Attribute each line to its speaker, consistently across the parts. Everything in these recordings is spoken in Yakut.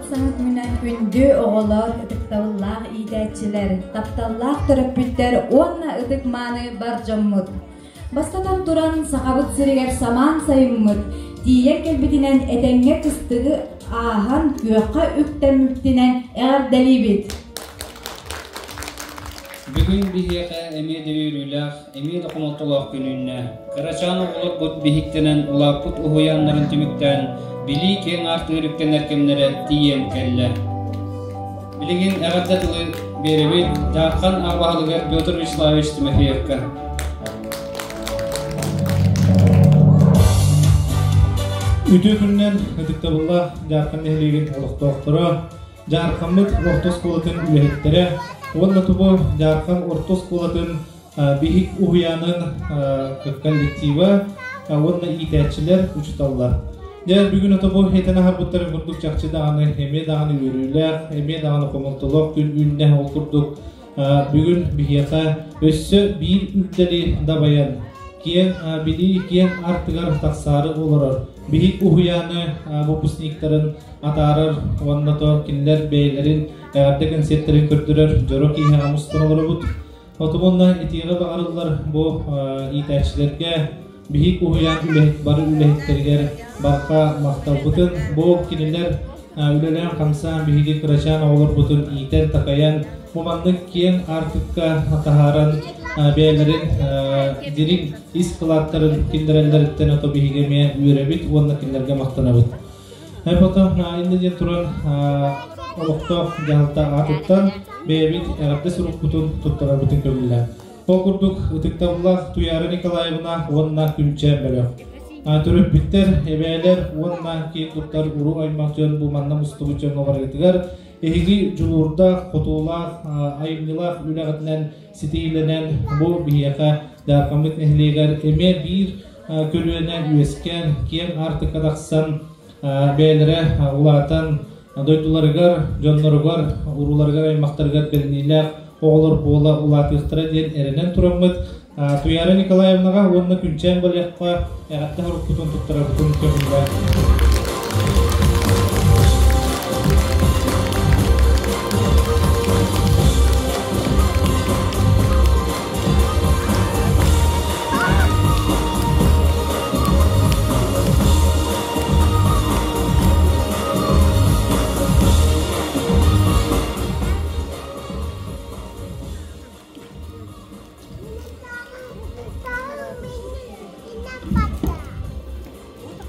Speaker 1: Саҥа күнүнэн күндү оҕолор, ытыктабыллаах иитээччилэр, тапталлаах төрөппүттэр уонна ытык-мааны бар дьоммут! Бастатан туран, Сахабыт сиригэр самаан сайыммыт тиийэн кэлбитинэн этэҥҥэ кыстыгы ааһан күөххэ үктэммитинэн эҕэрдэлиибит!
Speaker 2: Бүгүн биһиэхэ эмиэ да үөрүүлээх, эмиэ да хомолтолоох күн үүннэ. Кырачаан оҕолорбут биһиктэнэн улааппыт уһуйааннарын түмүктээн, билии киэҥ аартыгар үктэнэр кэмнэрэ тиийэн кэллэ. Билигин эҕэрдэ тылы биэрэбит Дьаархан аҕа баһылыгар Петр Вячеславович Тимофеевка.
Speaker 3: Үтүө күнүнэн ытыктабыллаах Дьаархан нэһилиэгин олохтоохторо, Дьаархаммыт орто оскуолатын үлэһиттэрэ уонна тубу Дьаархан орто оскуолатын биһик уһуйаанын коллектива уонна иитээччилэр, учууталлар. Дьэ, бүгүн ото бу этэн аһарбыттарын курдук чахчы даҕаны, эмиэ даҕаны үөрүүлээх, эмиэ даҕаны хомолтолоох күн үүннэ. Ол курдук бүгүн биһиэхэ өссө биир үрдэли дабайан, киэҥ билии киэҥ артыгар тахсаары олорор биһик уһуйааны выпускниктарын атаарар уонна то кинилэр бэйэлэрин эҕэрдэ кэнсиэртэрин көрдөрөр дьоро киэһэҕэ мустан олоробут. Отумунна итиэҕи баҕарыллар бу иитээччилэргэ биһик уһуйаан үлэһит бары үлэһиттэригэр барҕа махталбытын бу кинилэр үлэлээн-хамсаан биһиги кырачаан оҕолорбутун иитэн-такайан бу маннык киэҥ аартыкка таһааран бэйэлэрин дириҥ ис кылааттарын киллэрэллэриттэн ото биһиги эмиэ үөрэбит уонна кинилэргэ махтанабыт. Потом иннэ диэн туран олохтоох дьаһалта аатыттан бэйэбит эҕэрдэ сурукпутун туттарарбытын көҥүллээн. Ол курдук ытыктабыллаах Туяра Николаевна уонна Күнчэ бөлөх. Төрөппүттэр, эбээлэр уонна киэн туттар уруу аймах дьон бу манна мустубут дьоҥҥо барыгытыгар эһиги дьулуурдаах, хотуулаах, айымньылаах үлэҕитинэн ситиһиилэнэн бу биһиэхэ Дьаархаммыт нэһилиэгэр эмиэ биир көлүөнэ үөскээн, киэҥ аартыкка тахсан бэйэлэрэ улаатан дойдуларыгар, дьонноругар, урууларыгар, аймахтарыгар бэриниилээх оҕолор буола улаатыахтара диэн эрэнэн тураммыт Туяра Николаевнаҕа уонна Күнчээн Балиахха эҕэрдэ сурукпутун туттарарбытын көҥүллээн.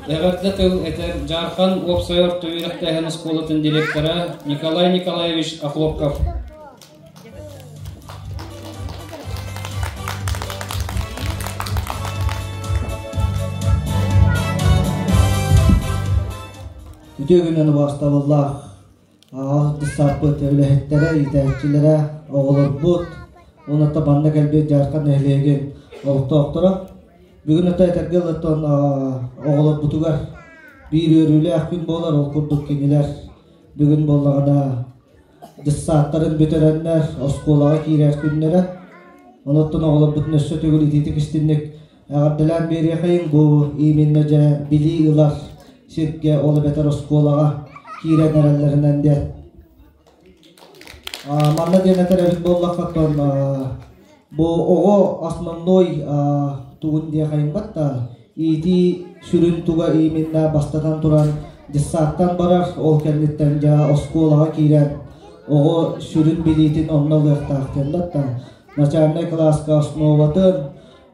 Speaker 2: Эҕэрдэ тыл этэр Дьаархан уопсай орто үөрэхтээһин оскуолатын директора Николай Николаевич Охлопков.
Speaker 4: Үтүө күнүнэн убаастабыллаах аҕа үлэһиттэрэ, иитээччилэрэ, оҕолорбут, уонна манна кэлбит Дьаархан нэһилиэгин олохтоохторо. Бүгүн ото этэргэ ылыттан оҕолорбутугар биир үөрүүлээх күн буолар, ол курдук кинилэр бүгүн буоллаҕына дьыссааттарын бүтэрэннэр оскуолаҕа киирэр күннэрэ. Онуттан оҕолорбутун өссө төгүл итиитик истинник эҕэрдэлээн биэриэхэйиҥ бу именно дьэ билии ылар сиргэ ол эбэтэр оскуолаҕа киирэн эрэллэринэн диэн. Манна диэн этэр эбит буоллаххаттан бу оҕо основной тугун диэхэйиммат да иитии сүрүн туга именно бастатан туран детсадтан барар ол кэнниттэн дьэ оскуолаҕа киирэн оҕо сүрүн билиитин онно ылыахтаах диэн да начальнай кылааска основатын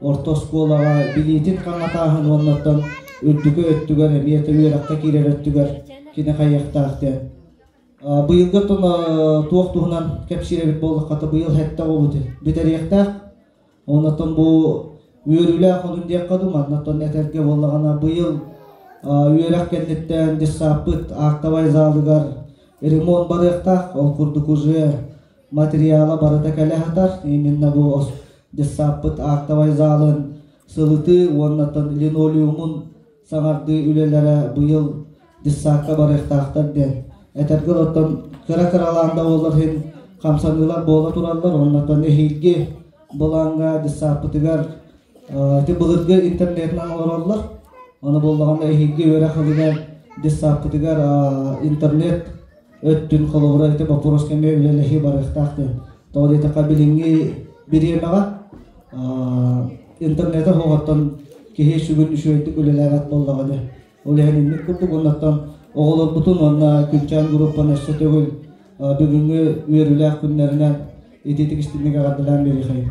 Speaker 4: орто оскуолаҕа билиитин хаҥатааһын уоннаттан үрдүкү өттүгэр эмиэ үөрэххэ киирэр өттүгэр кини хайыахтаах диэн быйылгы туох туһунан кэпсиир эбит буоллахха быйыл сэттэ оҕобут бүтэриэхтээх оннотон бу үөрүүлээх онун диэххэ дуу маннаттан этэргэ буоллаҕына быйыл үөрэх кэнниттэн детсадпыт актовай залыгар ремонт барыахтаах ол курдук уже материала барыта кэлэ сытар именно бу детсадпыт актовай залын сылытыы уонна линолеумун саҥардыы үлэлэрэ быйыл детсадка барыахтаахтар диэн этэргэ оттон кыра-кыралаан да буоллар иһин хамсаныылар буола тураллар оннотон эһиилги былааҥҥа детсадпытыгар ити былыргы интернетинэн олороллор ону буоллаҕына эһиилги үөрэх ылыгар детсадпытыгар интернет. өттүн холобура ити боппуруоска эмиэ үлэлэһии барыахтаах диэн. Тоҕо диэтэххэ билиҥҥи бириэмэҕэ интернети оһоҕоттон киһи сүгүн үчүгэйдик үлэлээбэт буоллаҕа дии. Ол иһин инник курдук уоннаттан оҕолорбутун уонна Күнчээн группаны өссө төгүл бүгүҥҥү үөрүүлээх күннэринэн итиитик истинник эҕэрдэлээн биэриэхэйим.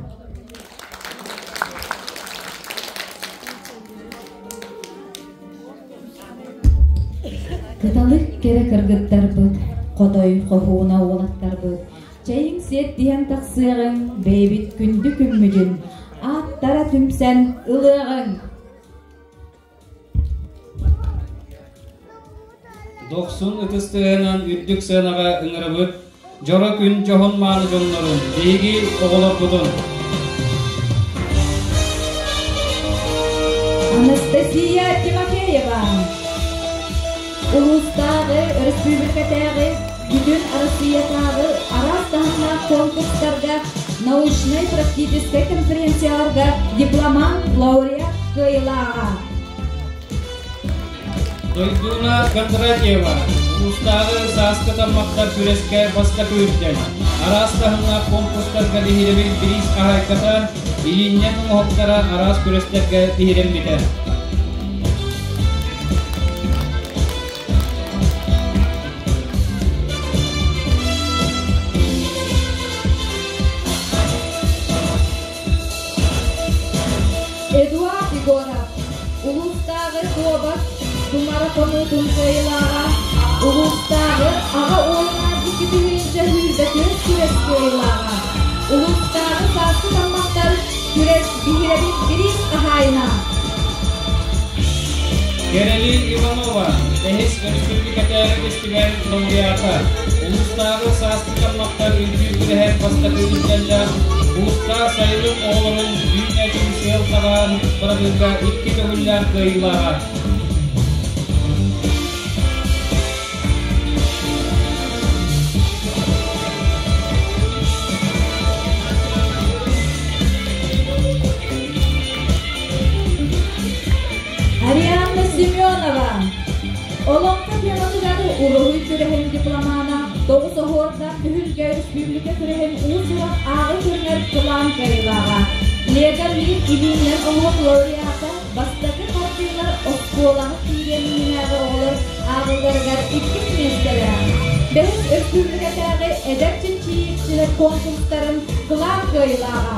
Speaker 1: Кыталык кэрэ кыргыттарбыт, хотой хоһууна уолаттарбыт, чэйиҥ сиэттиһэн тахсыаҕыҥ, бэйэбит күндү күммүтүн ааттара түмсэн ылыаҕыҥ!
Speaker 2: Дохсун ытыс тыаһынан үрдүк сыанаҕа ыҥырабыт дьоро күн дьоһун мааны дьоннорун, биһиги оҕолорбутун.
Speaker 1: Анастасия Тимофеева улуустааҕы, өрөспүүбүлүкэтээҕи, бүтүн Арассыыйатааҕы араас таһымнаах конкурстарга, научнай-практическай конференцияларга дипломант, лауреат кыайыылааҕа.
Speaker 2: Дойдуна Кондратьева улуустааҕы сааскы таммахтар күрэскэ бастакы үрдэл, араас таһымнаах конкурстарга биһирэбил бириис хаһаайката, илиинньэн оҥоһуктара араас күрэстэргэ биһирэммитэ.
Speaker 1: Эдуард Егоров, улуустааҕы дуобат тумара хонуутун кыайыылааҕа, улуустааҕы аҕа уолунаан 2 тыһыынча сүүрбэ күрэс кыайыылааҕа, улуустааҕы сааскы таммахтар күрэс биһирэбил бириис хаһаайына.
Speaker 2: Кэрэли Иванова, бэһис өрөспүүбүлүкэтээҕи фестиваль лауреата, улуустааҕы сааскы таммахтар үҥкүү күрэһэр бастакы үрдэллээх, Уустаах сайылык оҕолорун үүнээччи сыал табаан бырабыыга икки төгүллээх кыайыылааҕа.
Speaker 1: Арианна Семенова Олоҥхо тематыгар уруһуй күрэһин дипломана тоҕус оһуордаах түһүлгэ республика күрэһин уус-уран ааҕыы көрүҥэр кылаан кыайыылааҕа. Лего Мир илиинэн оҥоһук лауреата бастакы хартыылар оскуолаҕа киириэн иннинээҕи оҕолор ааҕыыларыгар иккис миэстэлээх. Бэһис өрөспүүбүлүкэтээҕи эдэр чинчийииччилэр конкурстарын кылаан кыайыылааҕа.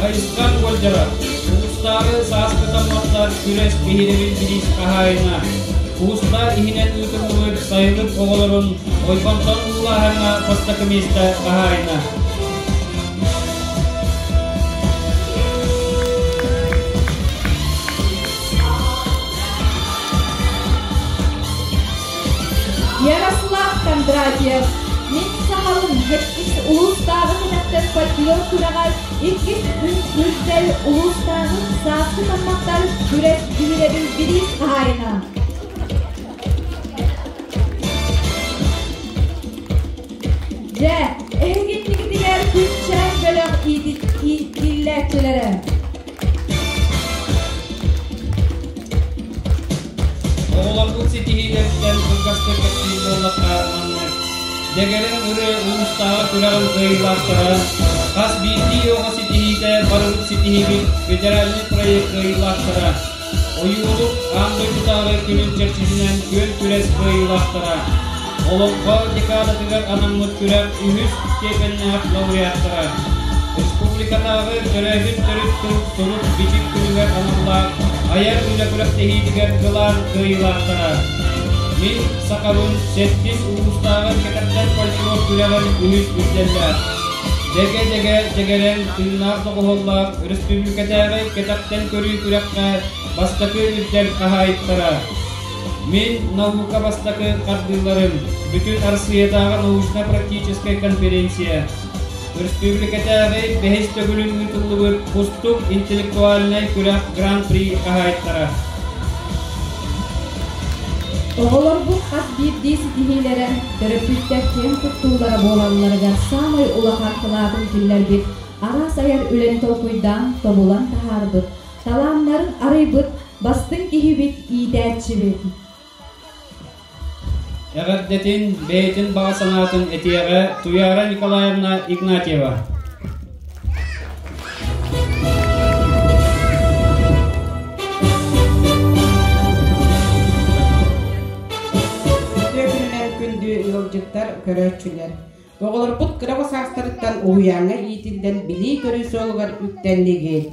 Speaker 2: Айысхан Уолдьара, улуустааҕы сааскы таммахтар күрэс биһирэбил бириис хаһаайына, Куустар иһинэн ыытыллыбыт сайылык оҕолорун ойбонтон уулааһыҥҥа бастакы миэстэ хаһаайына.
Speaker 1: Ярослав Кондратьев Мин сахалым иккис улуустааҕы кэтэхтэр фольклор күрэҕэр иккис күн үрдэл улуустааҕы сааскы таммахтар күрэс биһирэбил бириис хаһаайына. Дьэ, эһигиннигитигэр күнчээн бөлөх иитиллээччилэрэ.
Speaker 2: Оҕолорбут ситиһиилэриттэн кылгастык кэпсиир буоллахха маннык. Дэгэрэн ырыа улуустааҕы күрэҕин кыайыылаахтара, хас биирдии оҕо ситиһиитэ барыбыт ситиһиибит федеральнай проект кыайыылаахтара, ойуулук аан дойдутааҕы күнүн чэрчитинэн күөн күрэс кыайыылаахтара, Олоҥхо декадатыгар анаммыт күрэх үһүс степеннээх лауреаттара, республикатааҕы төрөөбүт төрүт тыл сурук-бичик күнүгэр аналлаах айар үлэ күрэхтэһиитигэр кылаан кыайыылаахтара. Мин сахабын сэттис улуустааҕы кэтэхтэр фольклор күрэҕин үһүс үрдэллээх. Дэгэ-дэгэ дэгэрэн тыыннаах доҕуһуоллаах өрөспүүбүлүкэтээҕи кэтэхтэн көрүү күрэххэ бастакы үрдэл хаһаайыттара. Мин наука бастакы хардыыларым, бүтүн Арассыыйатааҕы научно-практическай конференция, өрөспүүбүлүкэтээҕи бэһис төгүлүн ыытыллыбыт Кустук интеллектуальнай күрэх Гран-при хаһаайыттара.
Speaker 1: Оҕолорбут хас биирдии ситиһиилэрэ төрөппүттэр киэн туттуулара буолалларыгар саамай улахан кылаатын киллэрбит, араас айар үлэни толкуйдаан, тобулан таһаарбыт, талааннарын арыйбыт бастыҥ киһибит, иитээччибит.
Speaker 2: Эҕэрдэтин, бэйэтин баҕа санаатын этиэҕэ Туяра Николаевна Игнатьева.
Speaker 5: Үтүө күнүнэн күндү ыалдьыттар, көрөөччүлэр! Оҕолорбут кыра саастарыттан уһуйааҥҥа иитиллэн билии-көрүү суолугар үктэннигит.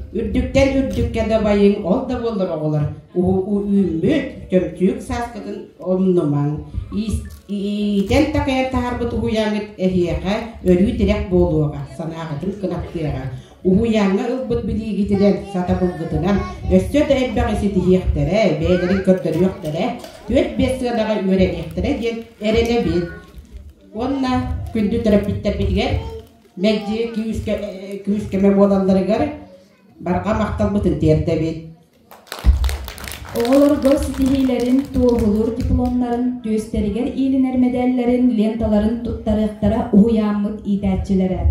Speaker 5: Үрдүктэн үрдүккэ дабайыҥ, ол да буоллар оҕолор үүммүт чөмчүүк сааскытын умнумаҥ. Иитэн-такайан таһаарбыт уһуйааҥҥыт эһиэхэ өрүү тирэх буолуоҕа, санааҕытын кынаттыаҕа. Уһуйааҥҥа ылбыт билиигитинэн, сатабылгытынан өссө да элбэҕи ситиһиэхтэрэ, бэйэлэрин көрдөрүөхтэрэ, түөрт-биэс сыанаҕа үөрэниэхтэрэ диэн эрэнэбит. Уонна күндү төрөппүттэрбитигэр мэлдьи күүс-көмө буолалларыгар барҕа махталбытын тиэрдэбит.
Speaker 1: Оҕолорго ситиһиилэрин туоһулуур дипломнарын, түөстэригэр иилинэр мэдээллэрин, ленталарын туттарыахтара уһуйааммыт иитээччилэрэ.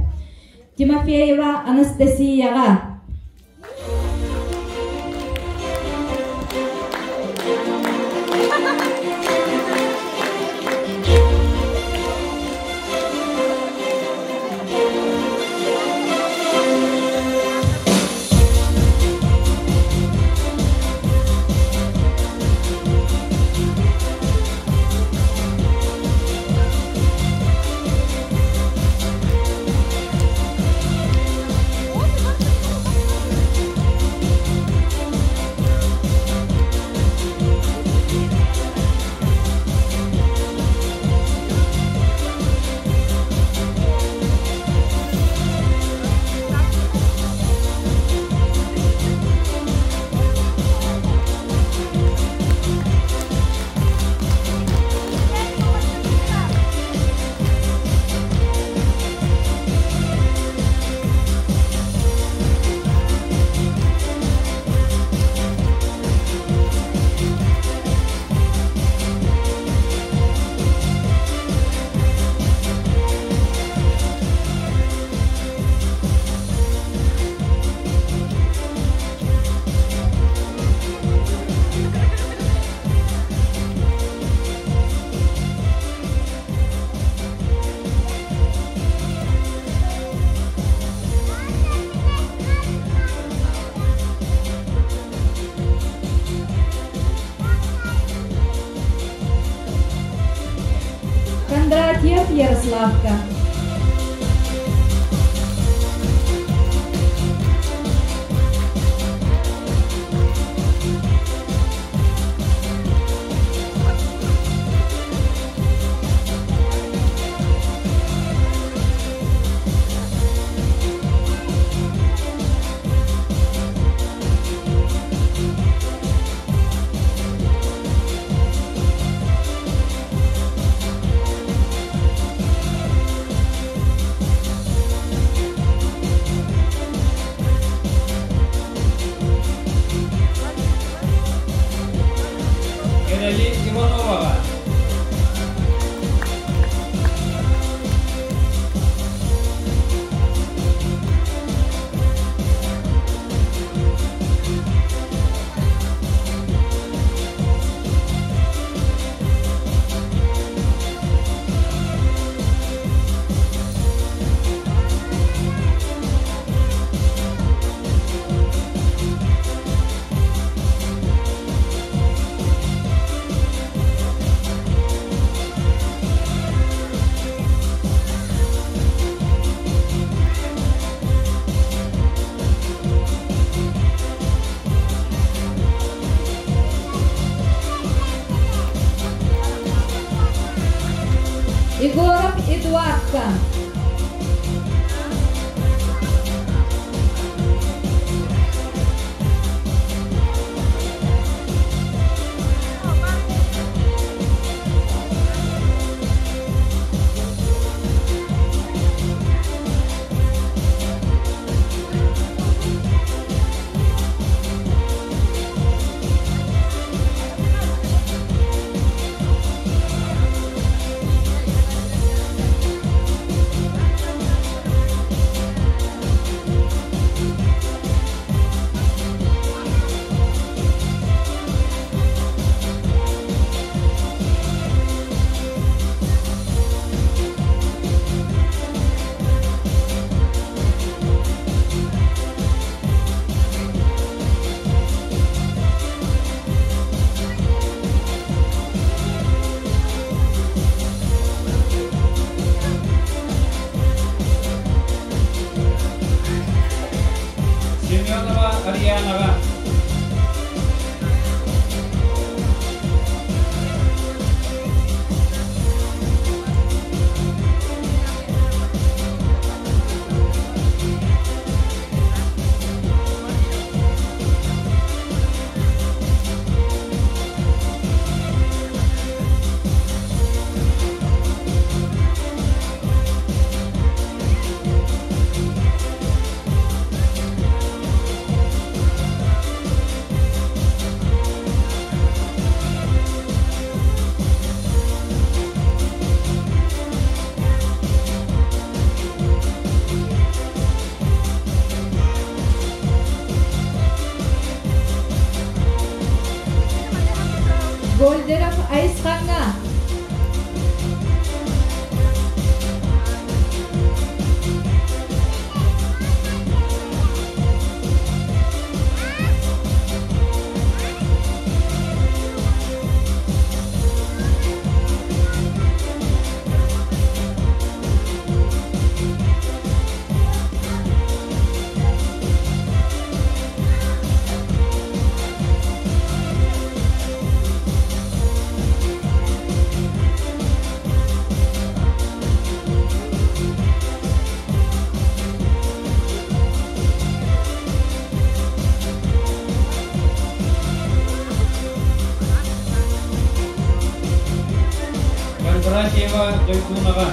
Speaker 1: Тимофеева Анастасияҕа Кондратьев Ярославка.
Speaker 2: Кэрэли Ивановаҕа.
Speaker 1: Егоров Эдуардка.
Speaker 2: Арыйаанаҕа.
Speaker 1: Гольдеров Айысхаҥҥа.
Speaker 2: Кондратьева Дойдунаҕа.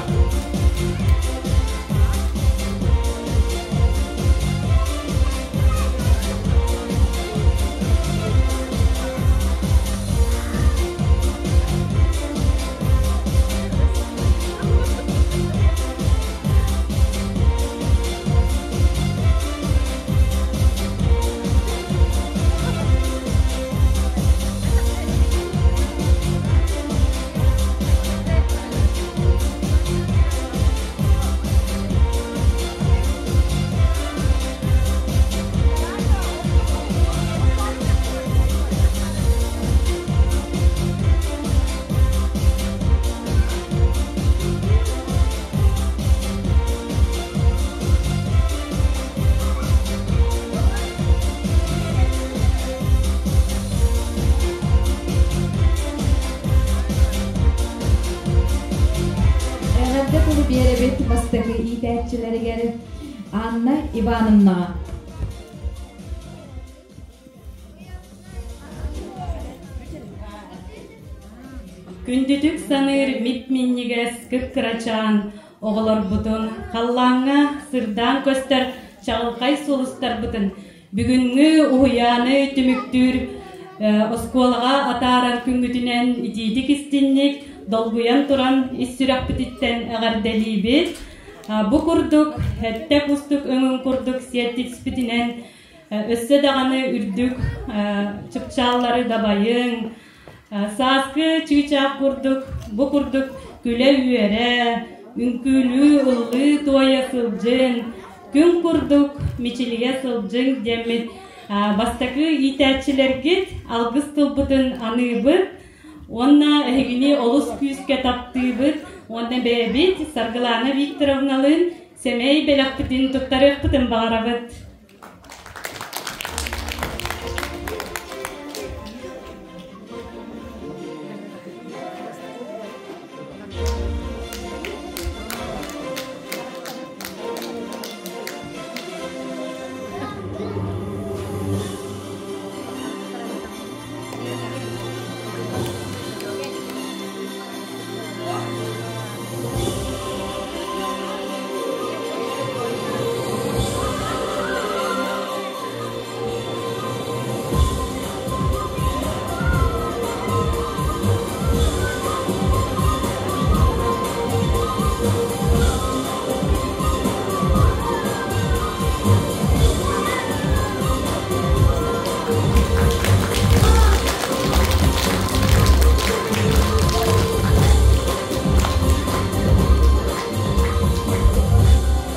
Speaker 1: Эҕэрдэ тылы биэрэбит бастакы иитээччилэригэр Анна Ивановнаҕа.
Speaker 6: Күндүтүк саныыр мип-минньигэс кып-кырачаан оҕолорбутун халлааҥҥа сырдаан көстөр чаҕылхай сулустарбытын бүгүҥҥү уһуйааны түмүктүүр оскуолаҕа атаарар күҥҥүтүнэн итиитик истинник долгуйан туран ис сүрэхпититтэн эҕэрдэлиибит. Бу курдук эттэ кустук өҥүн курдук сиэттиспитинэн өссө даҕаны үрдүк чыпчааллары дабайыҥ, сааскы чыычаах курдук бу курдук күлэ-үөрэ, үҥкүүлүү, ыллыы туойа сылдьыҥ, күн курдук мичилийэ сылдьыҥ диэммит бастакы иитээччилэргит алгыс тылбытын аныыбыт уонна эһигини олус күүскэ таптыыбыт уонна бэйэбит Саргылаана Викторовналыын сэмэй бэлэхпитин туттарыахпытын баҕарабыт.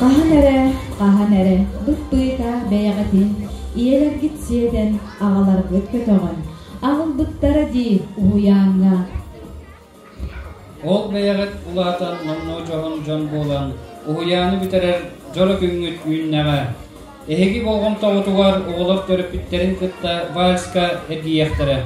Speaker 1: Хаһан эрэ, хаһан эрэ быппыыка бэйэҕитин ийэлэргит сиэтэн, аҕаларгыт көтөҕөн, аҕалбыттара дии уһуйааҥҥа.
Speaker 2: Ол бэйэҕит улаатан номнуо дьоһун дьон буолан, уһуйааны бүтэрэр дьоро күҥҥүт үүннэҕэ. Эһиги болҕомтоҕутугар оҕолор төрөппүттэрин кытта вальска эргийиэхтэрэ.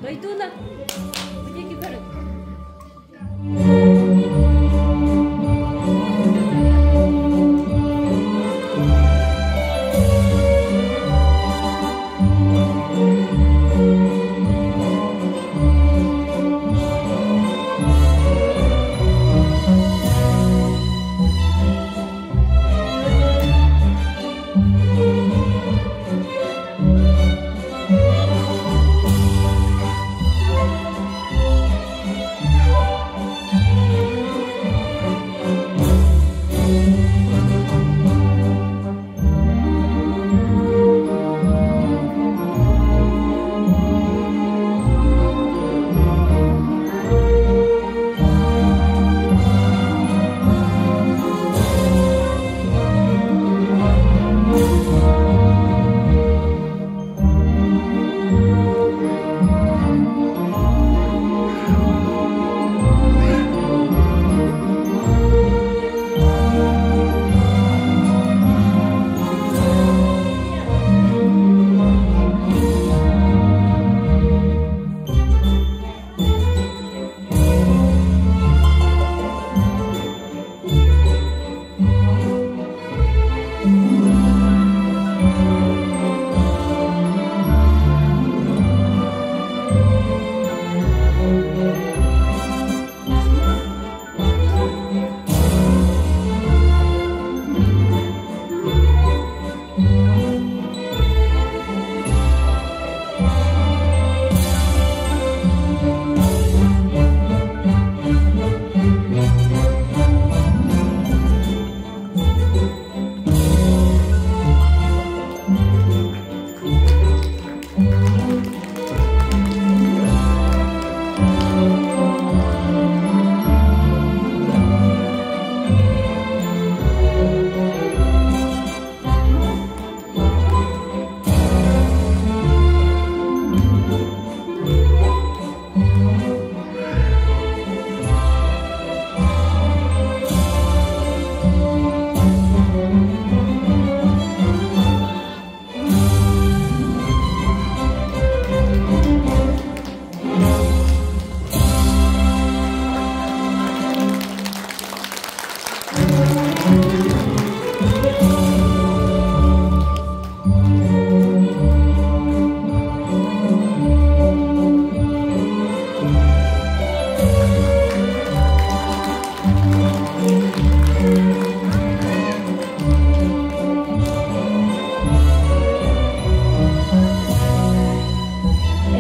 Speaker 7: Дойдуна, где көрүн?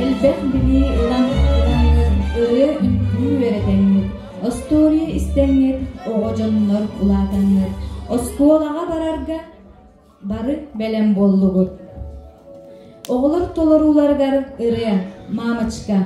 Speaker 1: Элбэх билии ылан ылаҥҥыт, ырыа үҥкүү үөрэтэҥҥит, остуоруйа истэҥҥит, оҕо дьоннор улаатаҥҥыт, оскуолаҕа барарга бары бэлэм буоллугут. Оҕолор толорууларыгар ырыа «Мамочка».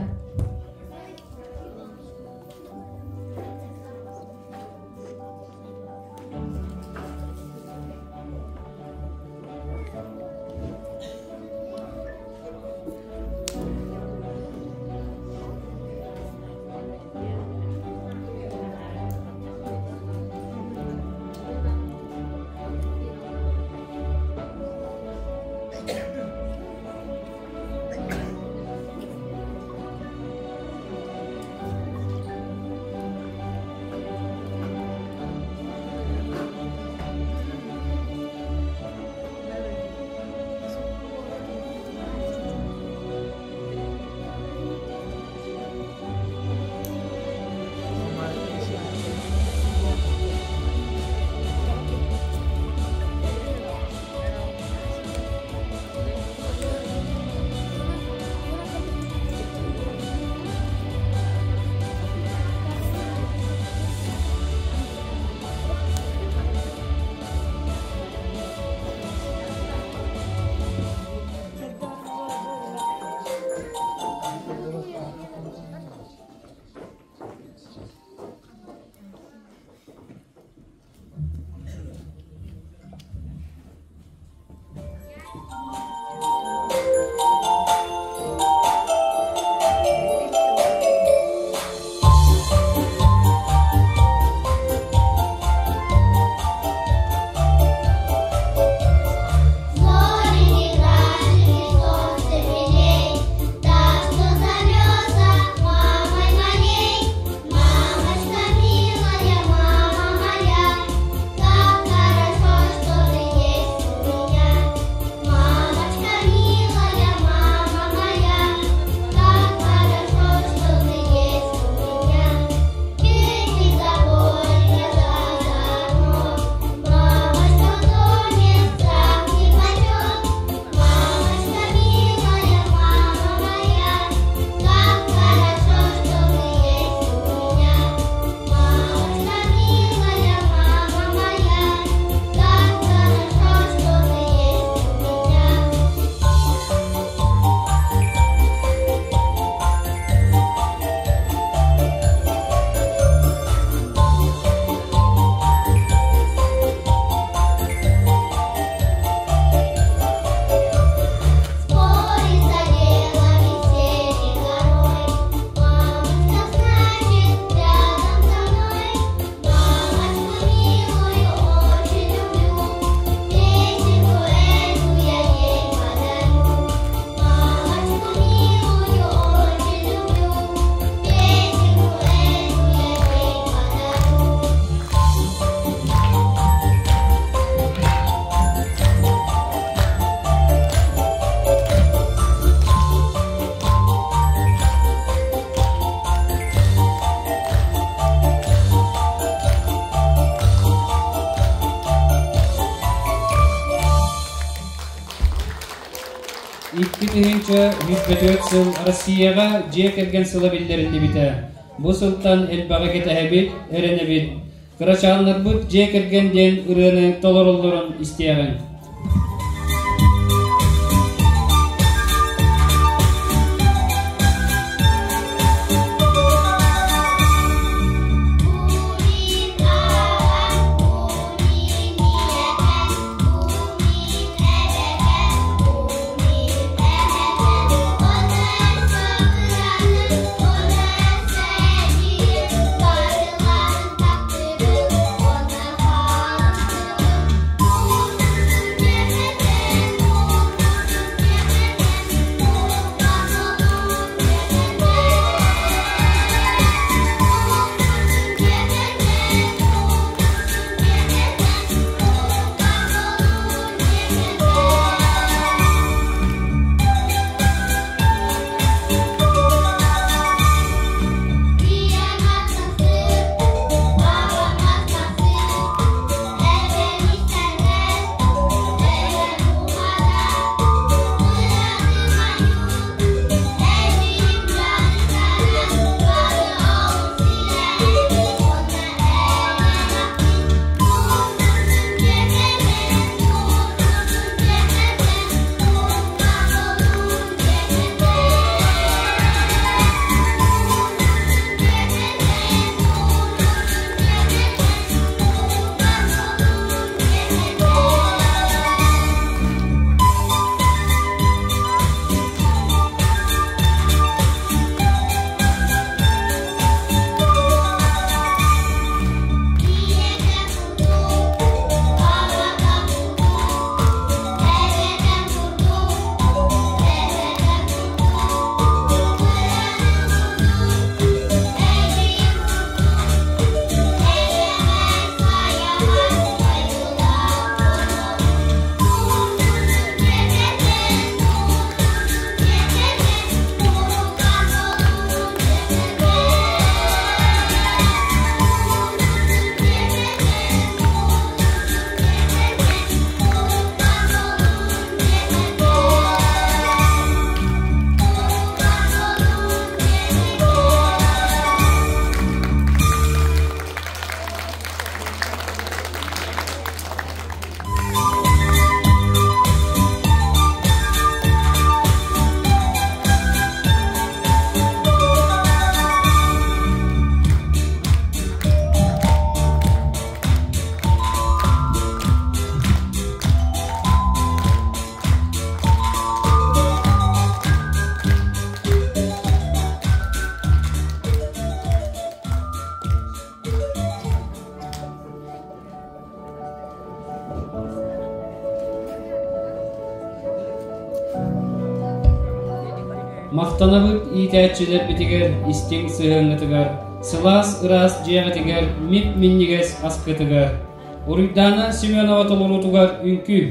Speaker 2: 2024 сыл Россияҕа дьиэ кэргэн сыла биллэриллибитэ. Бу сылтан элбэҕи кэтэһэбит, эрэнэбит. Кырачааннарбыт дьиэ кэргэн диэн ырыаны толороллорун истиэҕиҥ. Махтанабыт иитээччилэрбитигэр истиҥ сыһыаҥҥытыгар, сылаас ыраас дьиэҕитигэр мип-минньигэс аскытыгар. Уруйдаана Семенова толоруутугар үҥкүү.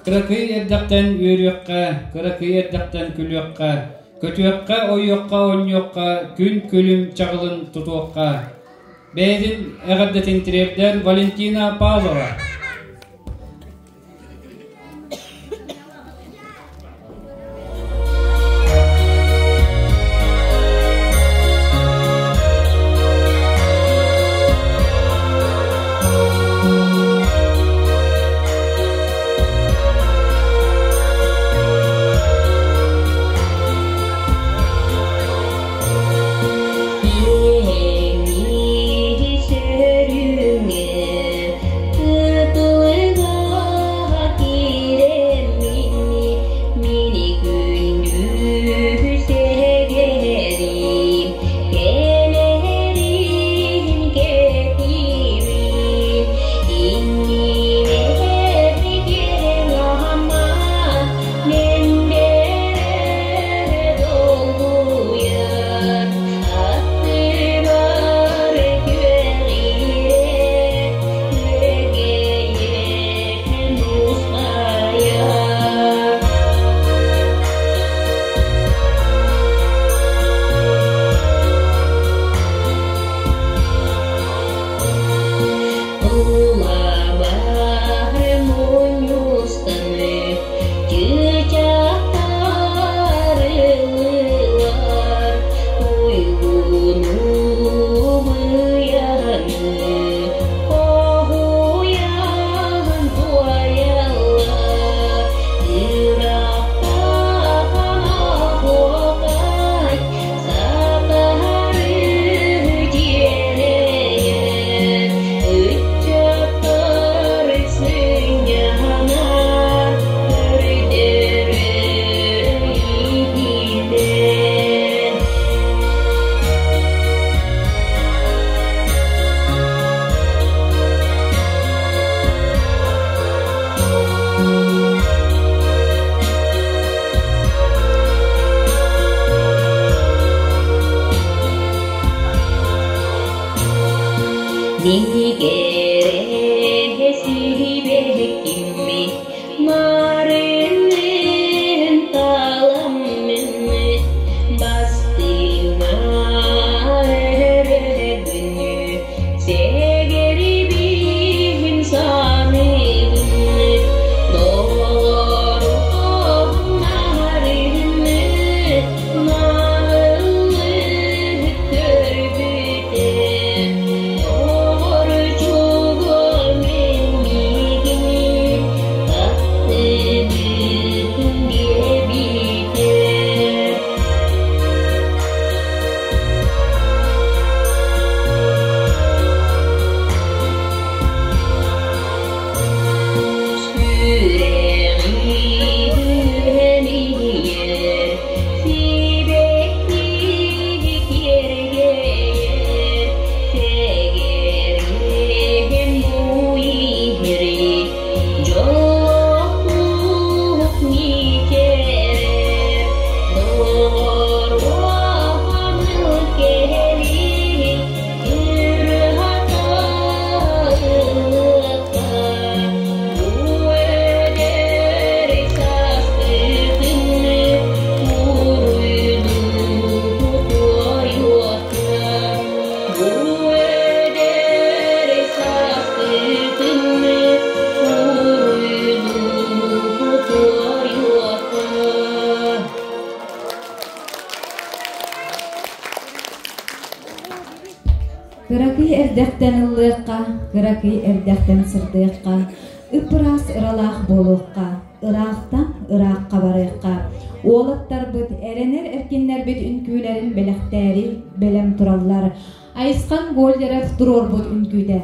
Speaker 2: Кыракый эрдэхтэн үөрүөххэ, кыракый эрдэхтэн күлүөххэ, көтүөххэ, ойуохха, оонньуохха, күн күлүм чаҕылын тутуохха. Бэйэтин эҕэрдэтин тириэрдэр Валентина Павлова.
Speaker 1: Кыракый эрдэхтэн ыллыахха, кыракый эрдэхтэн сырдыахха, ып-ыраас ыралаах буолуохха, ыраахтан ыраахха барыахха. Уолаттарбыт, эрэнэр эркиннэрбит үҥкүүлэрин бэлэхтээри бэлэм тураллар. Айысхан Гольдеров туруорбут үҥкүүтэ.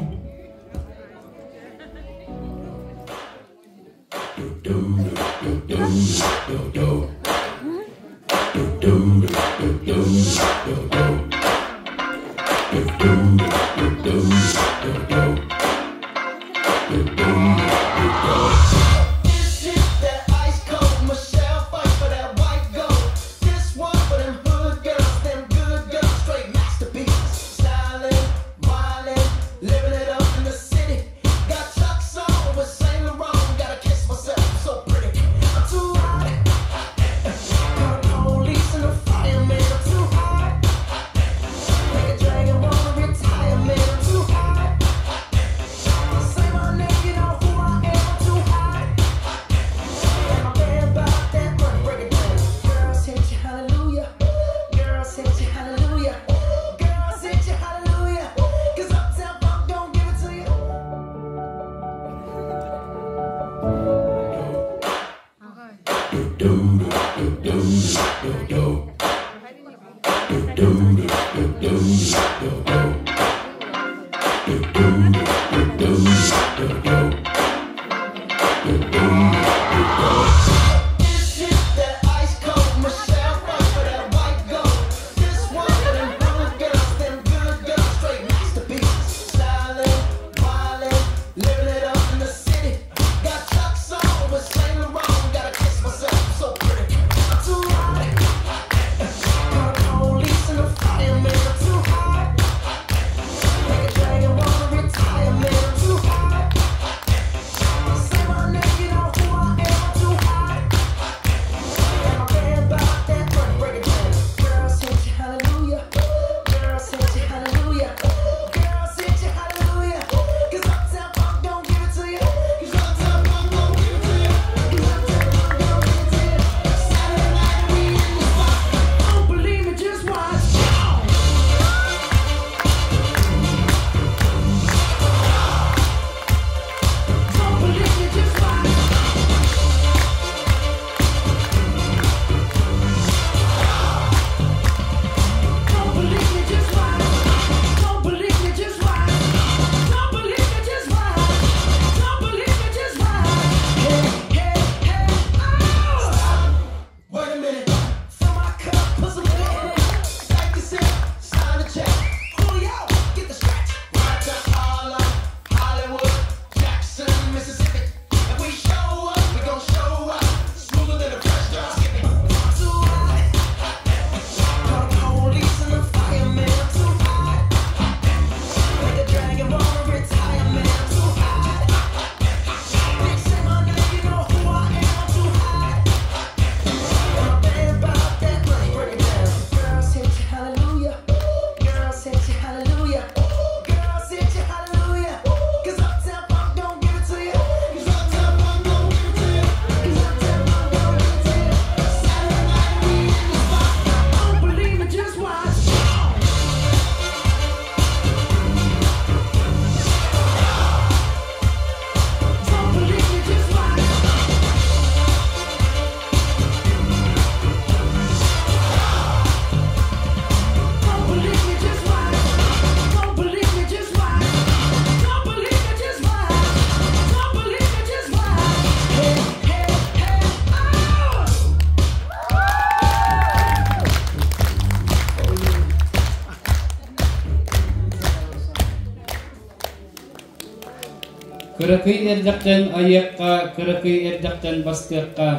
Speaker 2: Кыракый эрдэхтэн айыахха, кыракый эрдэхтэн бастыахха,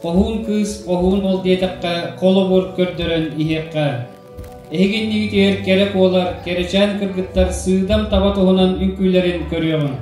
Speaker 2: хоһуун кыыс хоһуун ол диэтэххэ холобур көрдөрөн иһиэххэ. Эһигиннигитигэр кэрэ куолар, кэрэчээн кыргыттар сыыдам таба туһунан үҥкүүлэрин көрүөҕүҥ.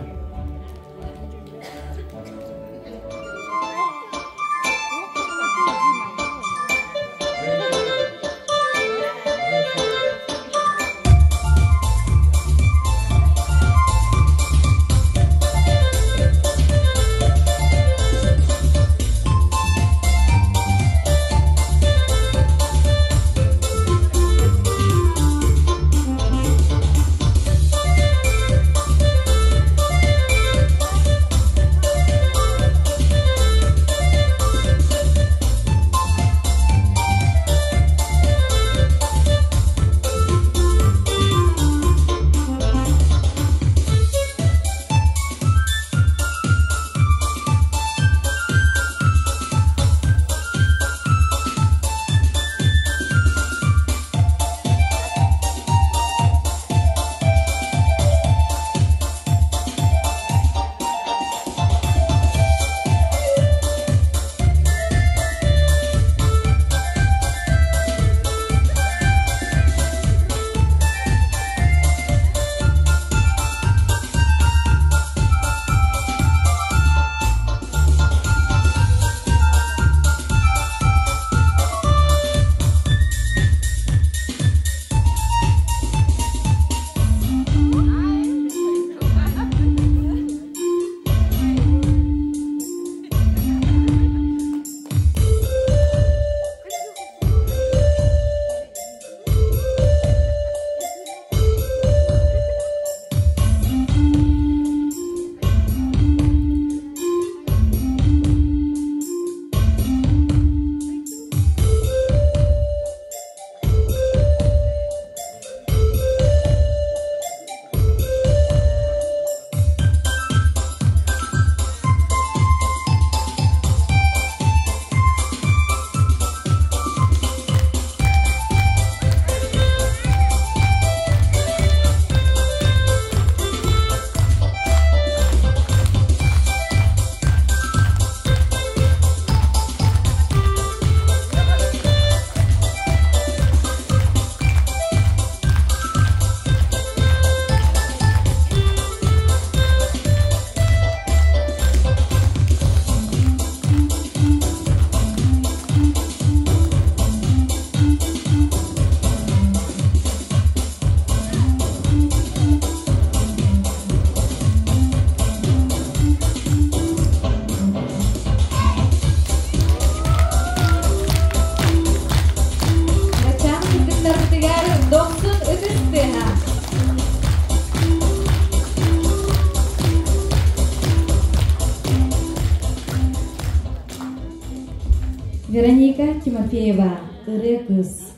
Speaker 1: Вероника Тимофеева, Ырыа кыыс.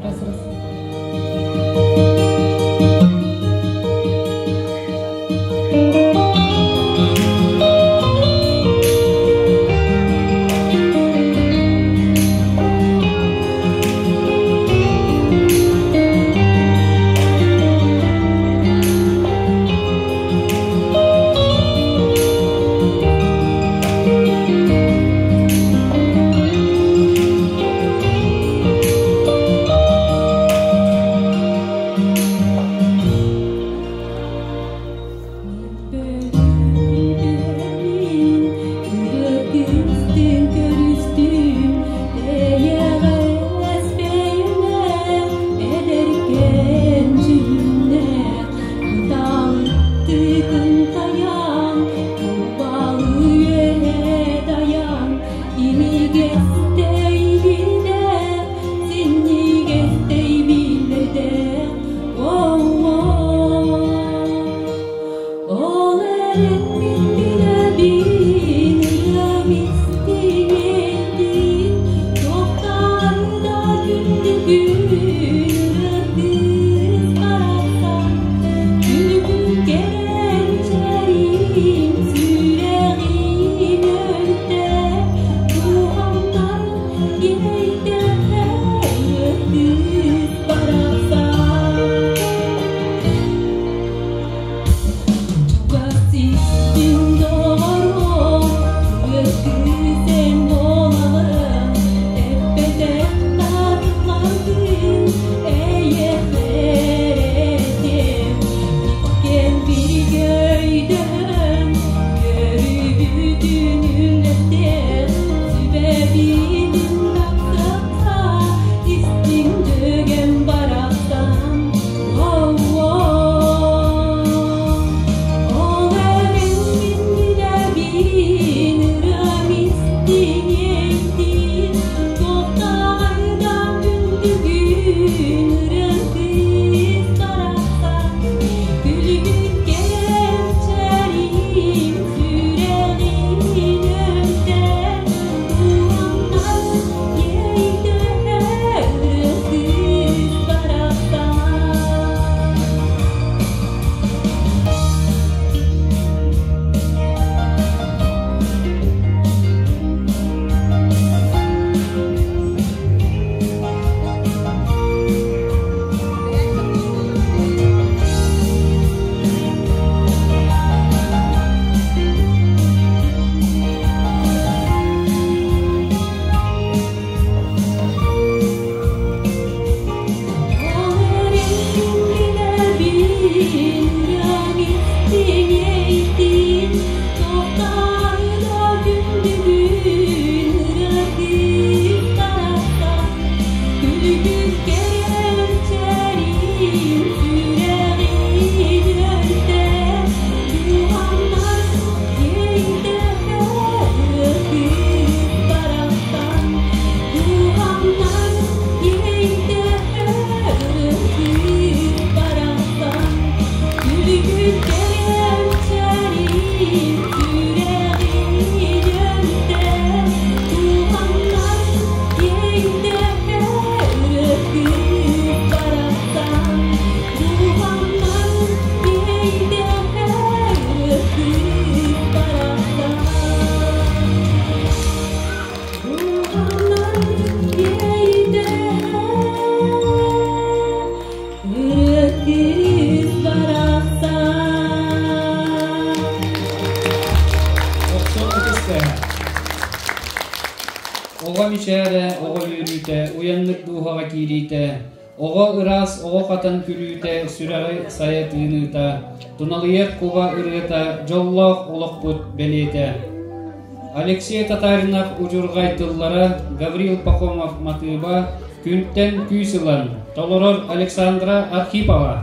Speaker 1: Раз, раз.
Speaker 2: Оҕо мичээрэ, оҕо үөрүүтэ, уйаннык дууһаҕа киириитэ, оҕо ыраас, оҕо хатан күлүүтэ, сүрэҕи сайа тыыныыта, туналыйар куба ырыата, дьоллоох олохпут бэлиэтэ. Алексей Татаринов удьурҕай тыллара, Гаврил Пахомов матыыба, күнтэн күүс ылан, толорор Александра Архипова.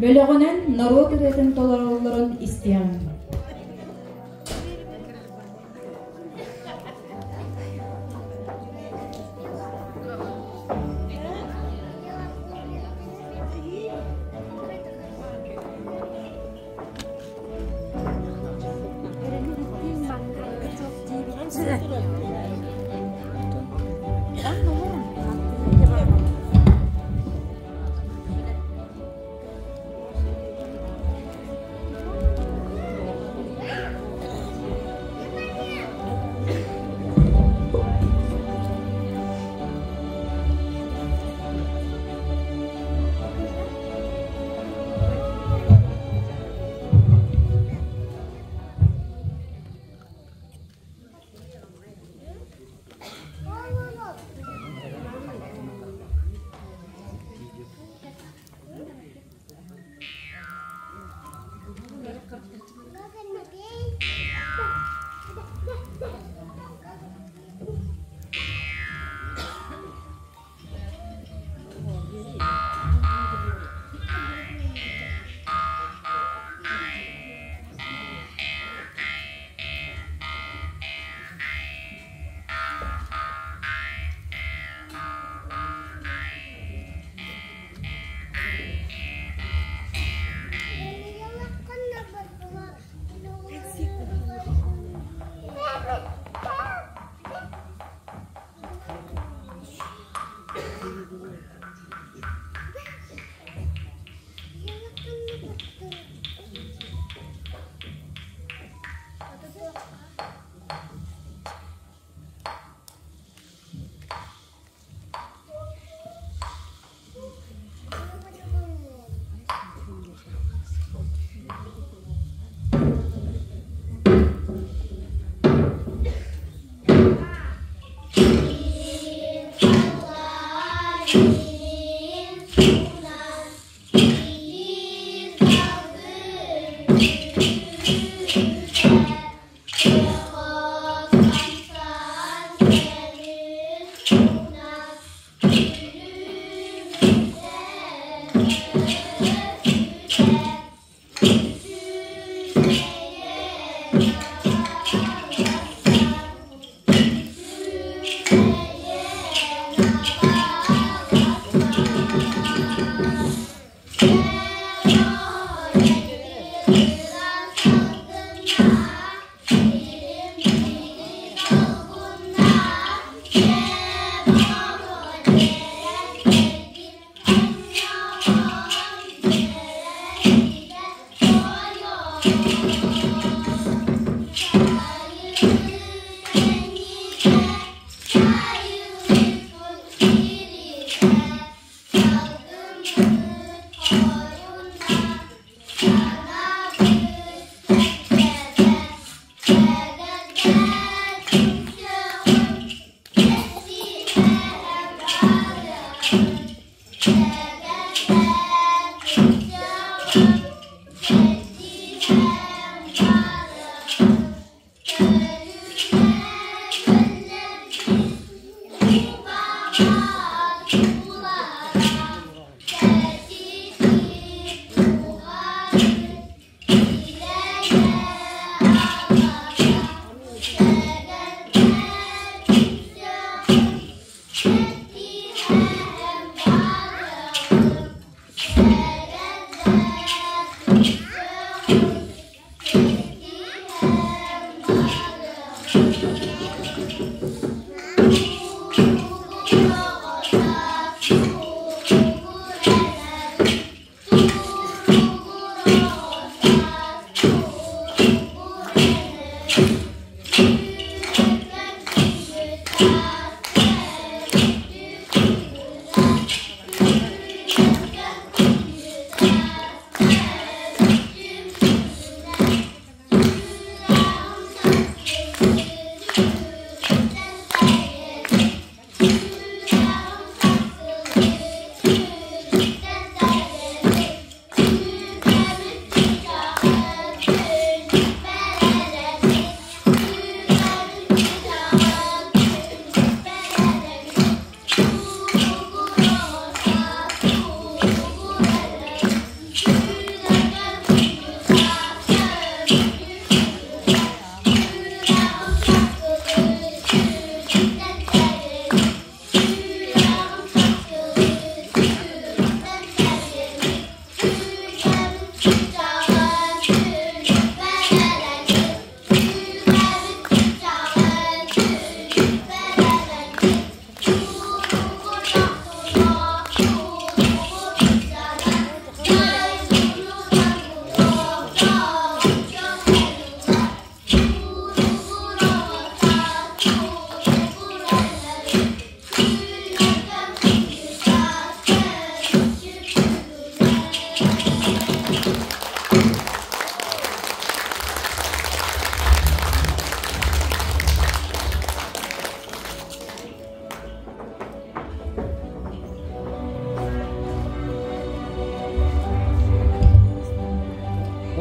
Speaker 1: Бөлөҕүнэн норуот ырыатын толороллорун истиэҕиҥ.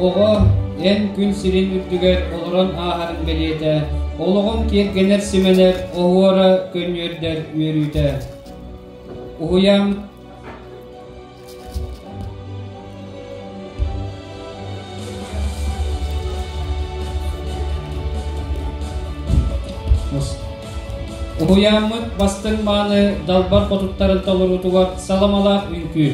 Speaker 2: Оҕо эн күн сирин үрдүгэр олорон ааһарын бэлиэтэ, олоҕун киэргэнэр-симэнэр оһуора көнньүөрдэр үөрүүтэ. Уһуйаан Уһуйааммыт бастыҥ мааны далбар хотуттарын толоруутугар саламалаах үҥкүү.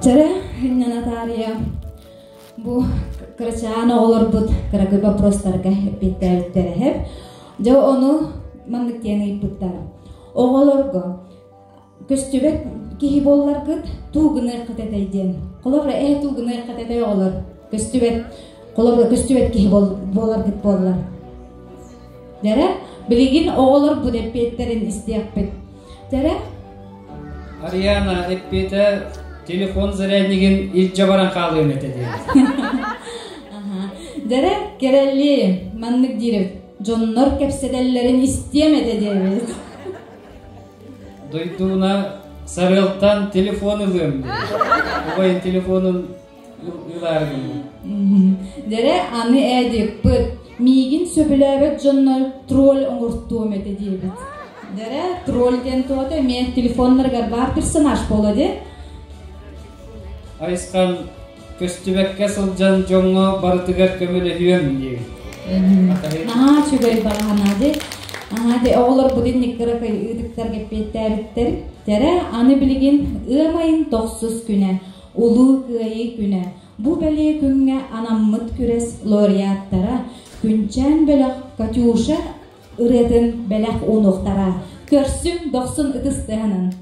Speaker 1: Чэрэ, Наталья, бу кырачаан оҕолорбут кыракый вопростарга эппиэттээбиттэрэ эһэп. Дьэ ону маннык диэн ыйыппыттар. Оҕолорго көстүбэт киһи буолларгыт туу гыныаххыт этэй диэн. Холобура эһэ туу гыныаххыт этэй оҕолор көстүбэт холобура көстүбэт киһи буоларгыт буоллар. Дьэрэ, билигин оҕолор бу эппиэттэрин истиэхпит. Дьэрэ?
Speaker 2: Ариана эппиэтэ телефон заряднигин илдьэ баран хаалыам этэ диэн.
Speaker 1: Дьэрэ, кэрэлли, маннык диир дьоннор кэпсэтэллэрин истиэм этэ диэбит.
Speaker 2: Дойдууна сарыалтан телефон ылыам диэн. Убайын телефонун ылаары гынным.
Speaker 1: Дэрэ аны эдиппыт миигин сөбүлээбэт дьоннор тролль оҥортуом этэ диэбит. Дэрэ тролль диэн туота эмиэ телефоннарыгар баар персонаж буолла дии.
Speaker 2: Айысхан. Көстүбэккэ сылдьан дьоҥҥо барытыгар көмөлөһүөм диэбит.
Speaker 1: Наһаа үчүгэй баҕаһана ди. Аһаа ди оҕолорбут инник кыракый ыытыктарга эппиэттээбиттэр. Тэрэ аны билигин ыам айын тохсус күнэ, Улуу Кыайыы күнэ. Бу бэлиэ күҥҥэ анаммыт күрэс лауреаттара Күнчээн бөлөх Катюша ырыатын бэлэх уунуохтара. Көрсүҥ, дохсун ытыс тыаһынан.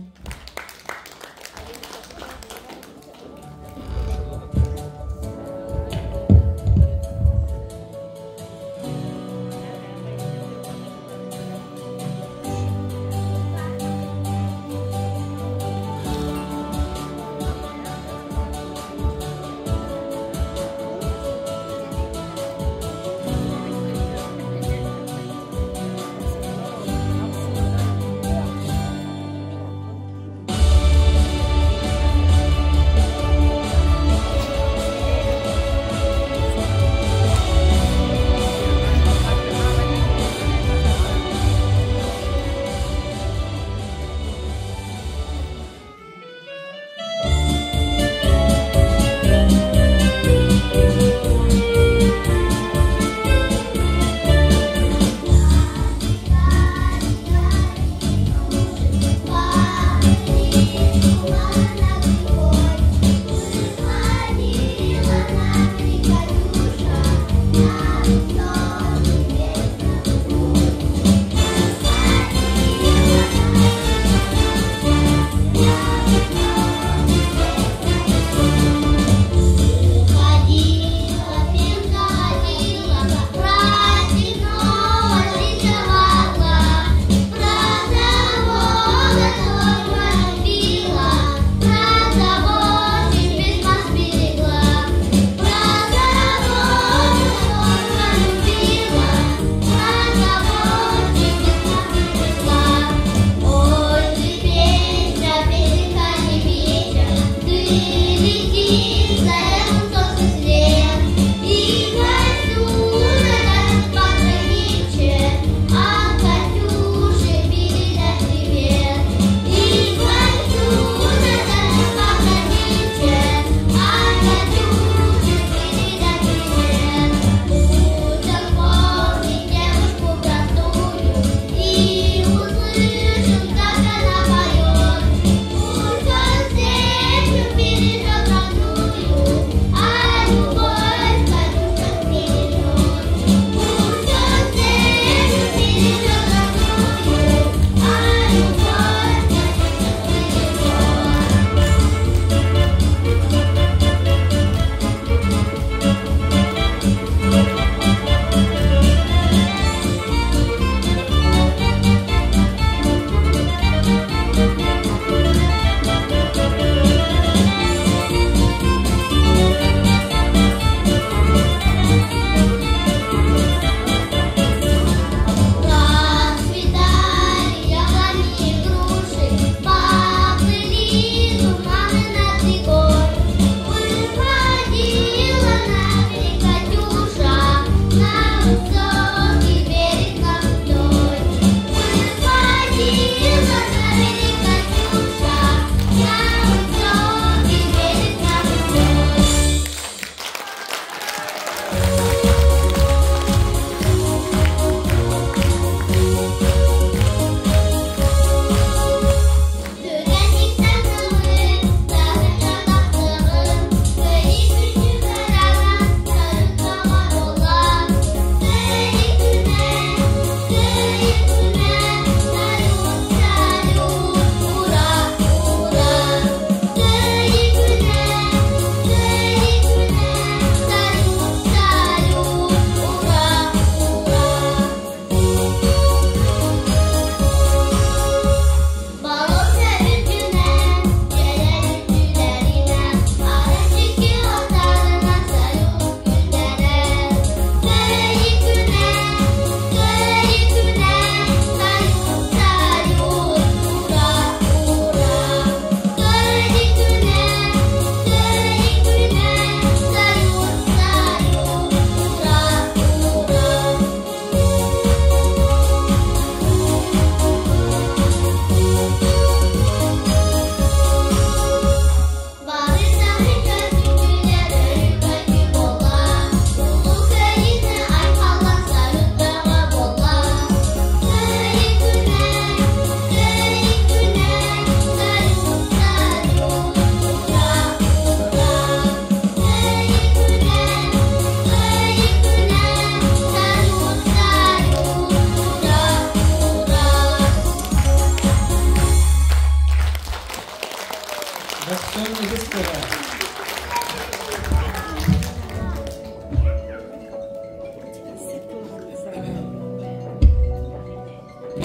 Speaker 2: Дохсун ытыс тыаһа.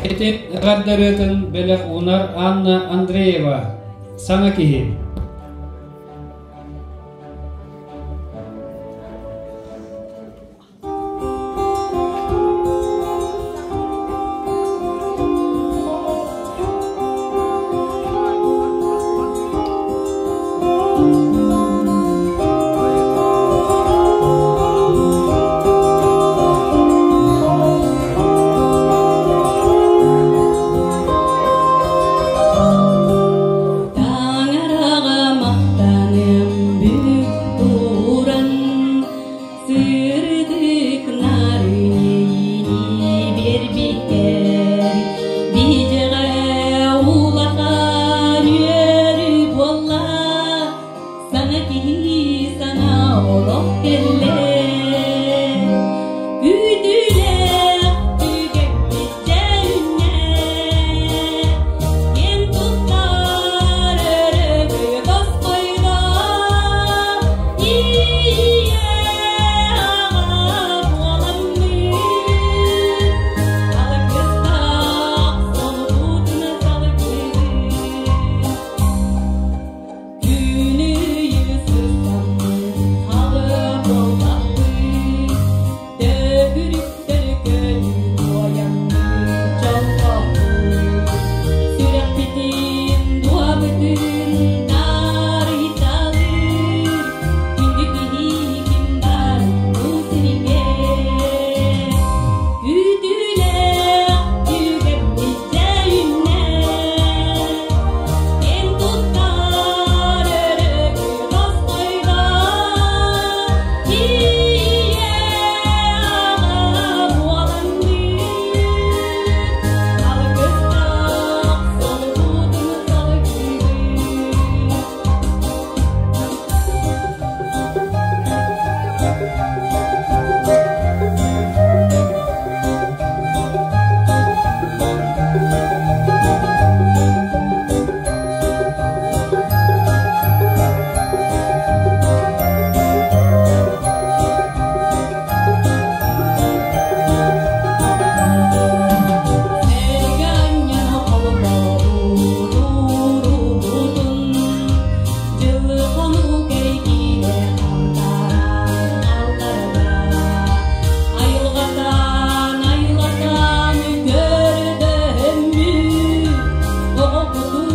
Speaker 2: Ити эҕэрдэ бэлэх уунар Анна Андреева, саҥа киһи.
Speaker 6: Таҥараҕа махтаныам бүк туран, сырдык нарыйыыны биэрбиккэр, биһиэхэ улахан үөрүү буолла, саҥа киһи саҥа олох кэллэ. Күүтүүлээх түгэммит дьэ үүннэ, киэн туттар өрөгөйө тосхойдо, ийэ аҕа буоламмыт, алгыстаах солбутун салгыы. Күнү сыстаммыт халы буоллахпыт, төгүрүктэр көнү туойаммыт дьоллоохпут. Сүрэхпитин, дуобытын таарыйталыыр, күндү киһи ким баар бу сиргэ. Күүтүүлээх түгэммит дьэ үүннэ, киэн туттар өрөгөй тосхойдо, ийэ аҕа буоламмыт, алгыстаах солбутун салгыы. Сэргэ холбообутун, дьылы-хонуу кэрийкиирэ хантаран алларда. Айылҕатан, айылҕатан көрдөһөммүт, оҕо кутун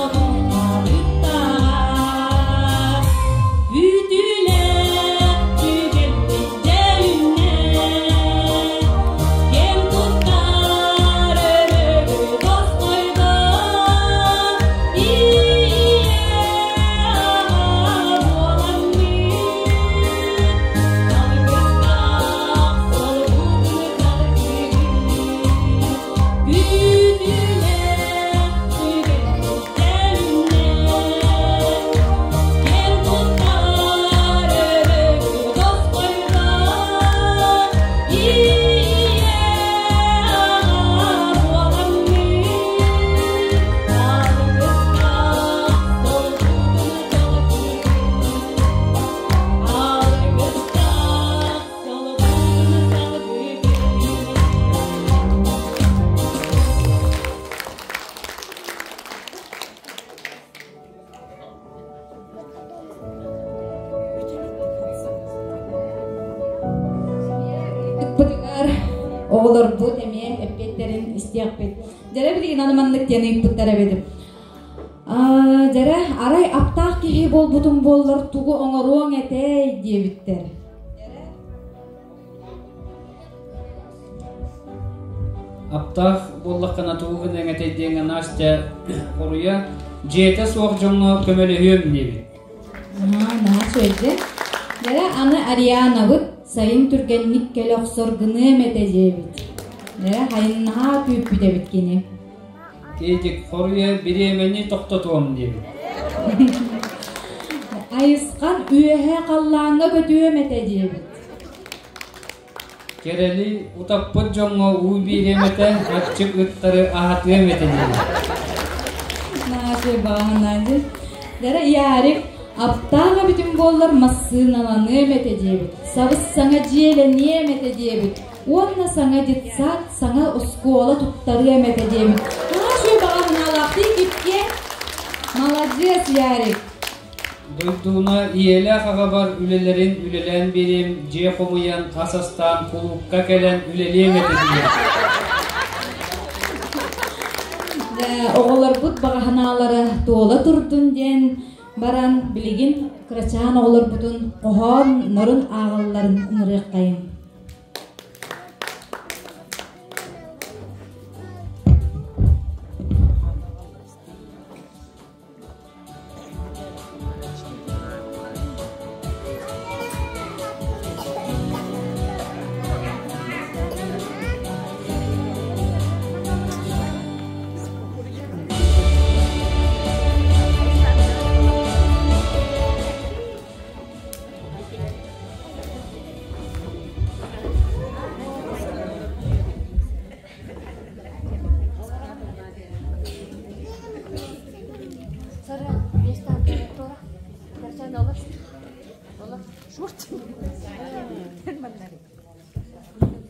Speaker 6: одуулаабыттаҕа. Күүтүүлээх түгэммит дьэ үүннэ, киэн туттар өрөгөй тосхойдо, ийэ аҕа буоламмыт, алгыстаах солбутун салгыы. Күүтүүлээх түгэммит дьэ үүннэ, киэн туттар өрөгөй тосхойдо, ийэ аҕа буоламмыт, алгыстаах солбутун салгыы. Алгыстаах солбутун салгыы.
Speaker 1: Ыппытыгар оҕолорбут эмиэ эппиэттэрин истиэхпит. Дьэрэ билигин аны маннык диэн ыйыппыттар эбит. Дьэрэ арай аптаах киһи буолбутум буоллар тугу оҥоруоҥ этэй диэбиттэр.
Speaker 2: Аптаах буоллаххына тугу гыныаҥ этэй диэҥҥэ Настя хоруйа дьиэтэ суох дьоҥҥо көмөлөһүөм диэбит.
Speaker 1: Наһаа үчүгэйдик. Дьэрэ аны Арианабыт сайын түргэнник кэлэ охсор гыныам этэ диэбит. Дьэрэ хайыннаһаа күүппүт эбит кини.
Speaker 2: Тиэтик хоруйа бириэмэни тохтотуом диэбит.
Speaker 1: Айысхан үөһэ халлааҥҥа көтүөм этэ диэбит.
Speaker 2: Кэрэли утаппыт дьоҥҥо уу биэриэм этэ, аччык ыттары аһатыам этэ диэбит.
Speaker 1: Наша баҕана. Дара Ярик аптаах эбитим буоллар массыыналаныам этэ диэбит, сабыс-саҥа дьиэлэниэм этэ диэбит уонна саҥа детсад, саҥа оскуола туттарыам этэ диэбит. Наһаа үчүгэй баҕа санаалаахтыы кипкиэ. Маладьыас, Ярик!
Speaker 2: Дойдууна ийэлээх аҕабар үлэлэрин үлэлээн биэриэм, дьиэ хомуйан, ас астаан, кулуупка кэлэн үлэлиэм этэ диэн.
Speaker 1: Оҕолорбут баҕа санаалара туола турдун диэн баран билигин кырачаан оҕолорбутун хоһоон норун ааҕалларын ыҥырыаххайыҥ.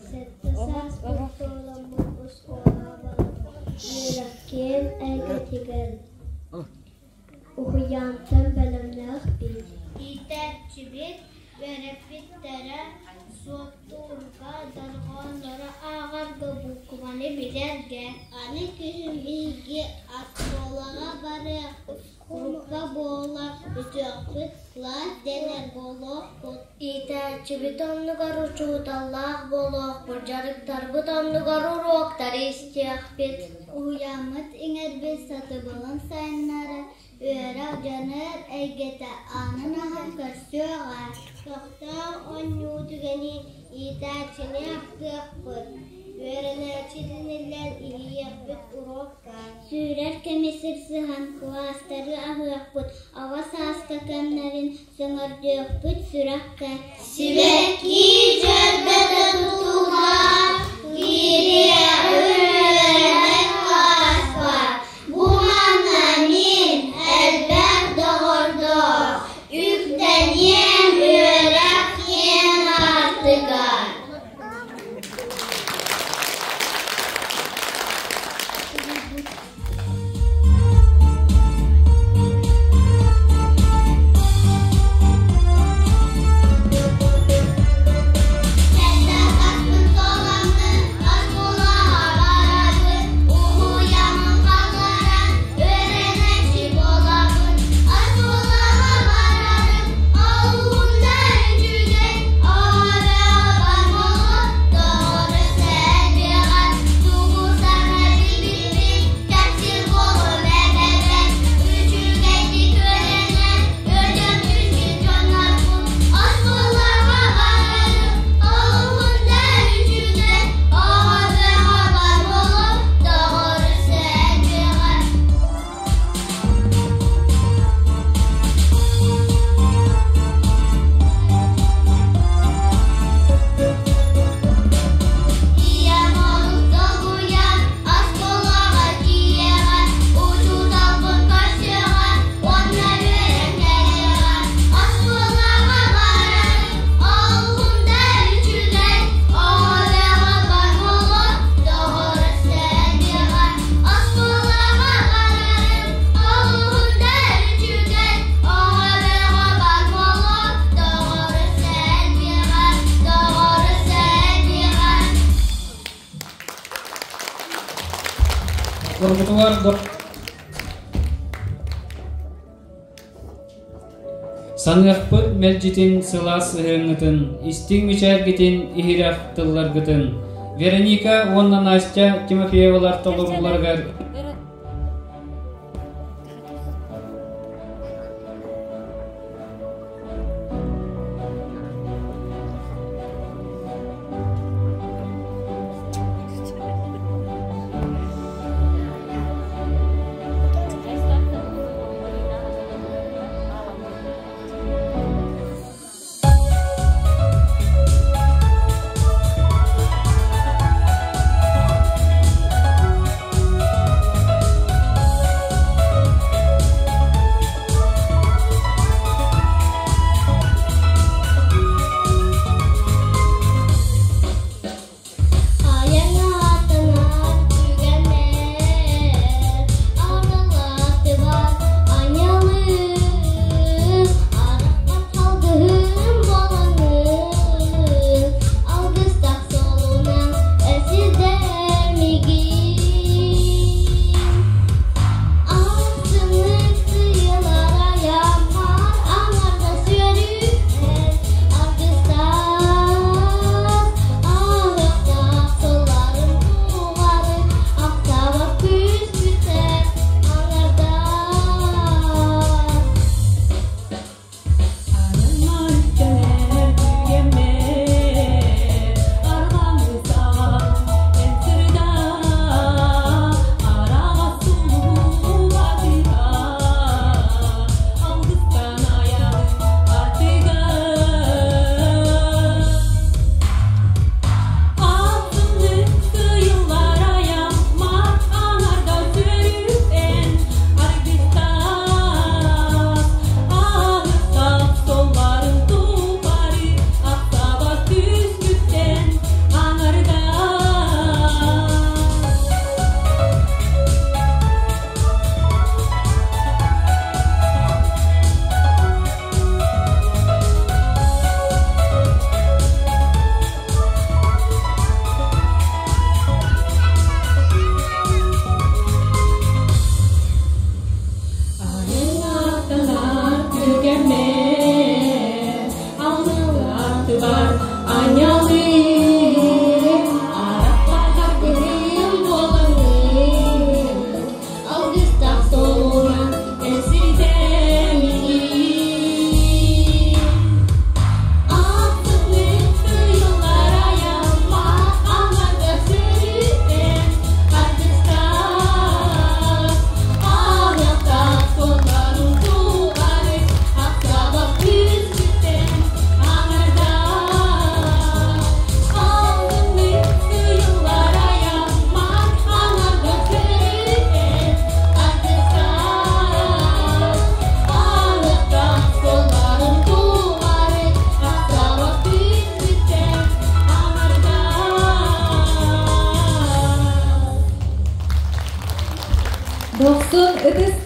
Speaker 8: Сэттэ сааспын туоламмын оскуолаҕа үөрэхкиэн эйгэтигэр уһуйаантан бэлэмнээх бит.
Speaker 9: Иитээччибит үөрэппиттэрэ суоттуурга, дорҕооннору ааҕарга, буукубаны билэргэ.
Speaker 8: Аны күһүн биһиги оскуолаҕа барыахпыт, куруппа буолар үтүөхпүт, кылаас дэнэр буолуохпут.
Speaker 9: Иитээччибит оннугар учууталлаах буолуохпут, дьарыктарбыт оннугар уруоктары истиэхпит.
Speaker 8: Уһуйааммыт иҥэрбит сатабылын сайыннара үөрэх дьаныар эйгэтэ аанын аһан көрсүөҕэ.
Speaker 9: Көхтөөх оонньуу түгэни иитээччини ахтыахпыт, үөрэнээччи тэниллэн иһийиэхпит уруокка.
Speaker 8: Сүүрэр кэми сырсыһан кылаастары аһыахпыт, оҕо сааска кэмнэрин сөҥөрдүөхпүт сүрэххэ.
Speaker 9: Сибэкки дьөрбөтө тутуллар, киириэҕи үөрэнэн ааспат.
Speaker 8: Бу манна мин элбэх доҕордоох, үктэниэм үөрэх киэҥ аартыгар.
Speaker 9: Сэттэ саспын туоламмын оскуолаҕа барабын, уһуйаммын хаалларан үөрэнээччи буолабын. Оскуолаҕа барарым олуһун да үчүгэй, оҕо бөҕө доҕоро сэргэҕэ, тугу саҥа билбиппин кэпсиир буолуом эбэбэр. Үчүгэйдик үөрэнэн, өлөм түспүт дьоннорбун оскуолаҕа барарым олуһун да үчүгэй, оҕо бөҕө бар буолуом доҕору сэргэҕэ. Ийэм олус долгуйан оскуолаҕа тиийэҕэ, учууталбын көрсүөҕэ уонна үөрэн кэлиэҕэ. Оскуолаҕа барарым олуһун да үчүгэй, оҕо бөҕө бар буолуо, доҕоро сэргиэҕэ. Оскуолаҕа барарым олуһун да үчүгэй, оҕо бөҕө бар буолуо, доҕоро сэргиэҕэ, доҕоро сэргиэҕэ.
Speaker 2: Оргутугар Саныахпыт мэлдьитин сылаас сыһыаҥҥытын, истиҥ мичээргитин, иһирэх тылларгытын. Вероника уонна Настя Тимофеевалар толорууларыгар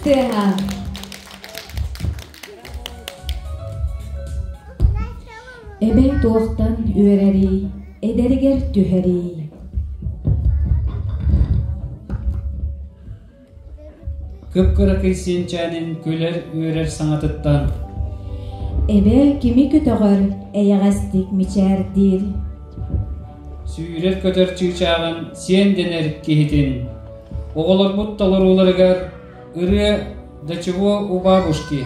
Speaker 1: тыаһа. Эбэ туохтан үөрэрий, эдэригэр түһэрий.
Speaker 2: Кып-кыракый сиэнчээнин күлэр-үөрэр саҥатыттан
Speaker 1: Эбэ кими көтөҕөр, эйэҕэстик мичээрдиир.
Speaker 2: Сүүрэр-көтөр чыычааҕын сиэн дэнэр киһитин. Оҕолорбут толорууларыгар ырыа «До чего у бабушки?»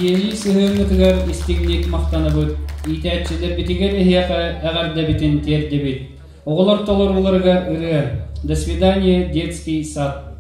Speaker 2: Ийэлии сыһыаҥҥытыгар истиҥник махтанабыт, иитээччилэрбитигэр эһиэхэ эҕэрдэбитин тиэрдэбит. Оҕолор толорууларыгар ырыа «До свидания, детский сад».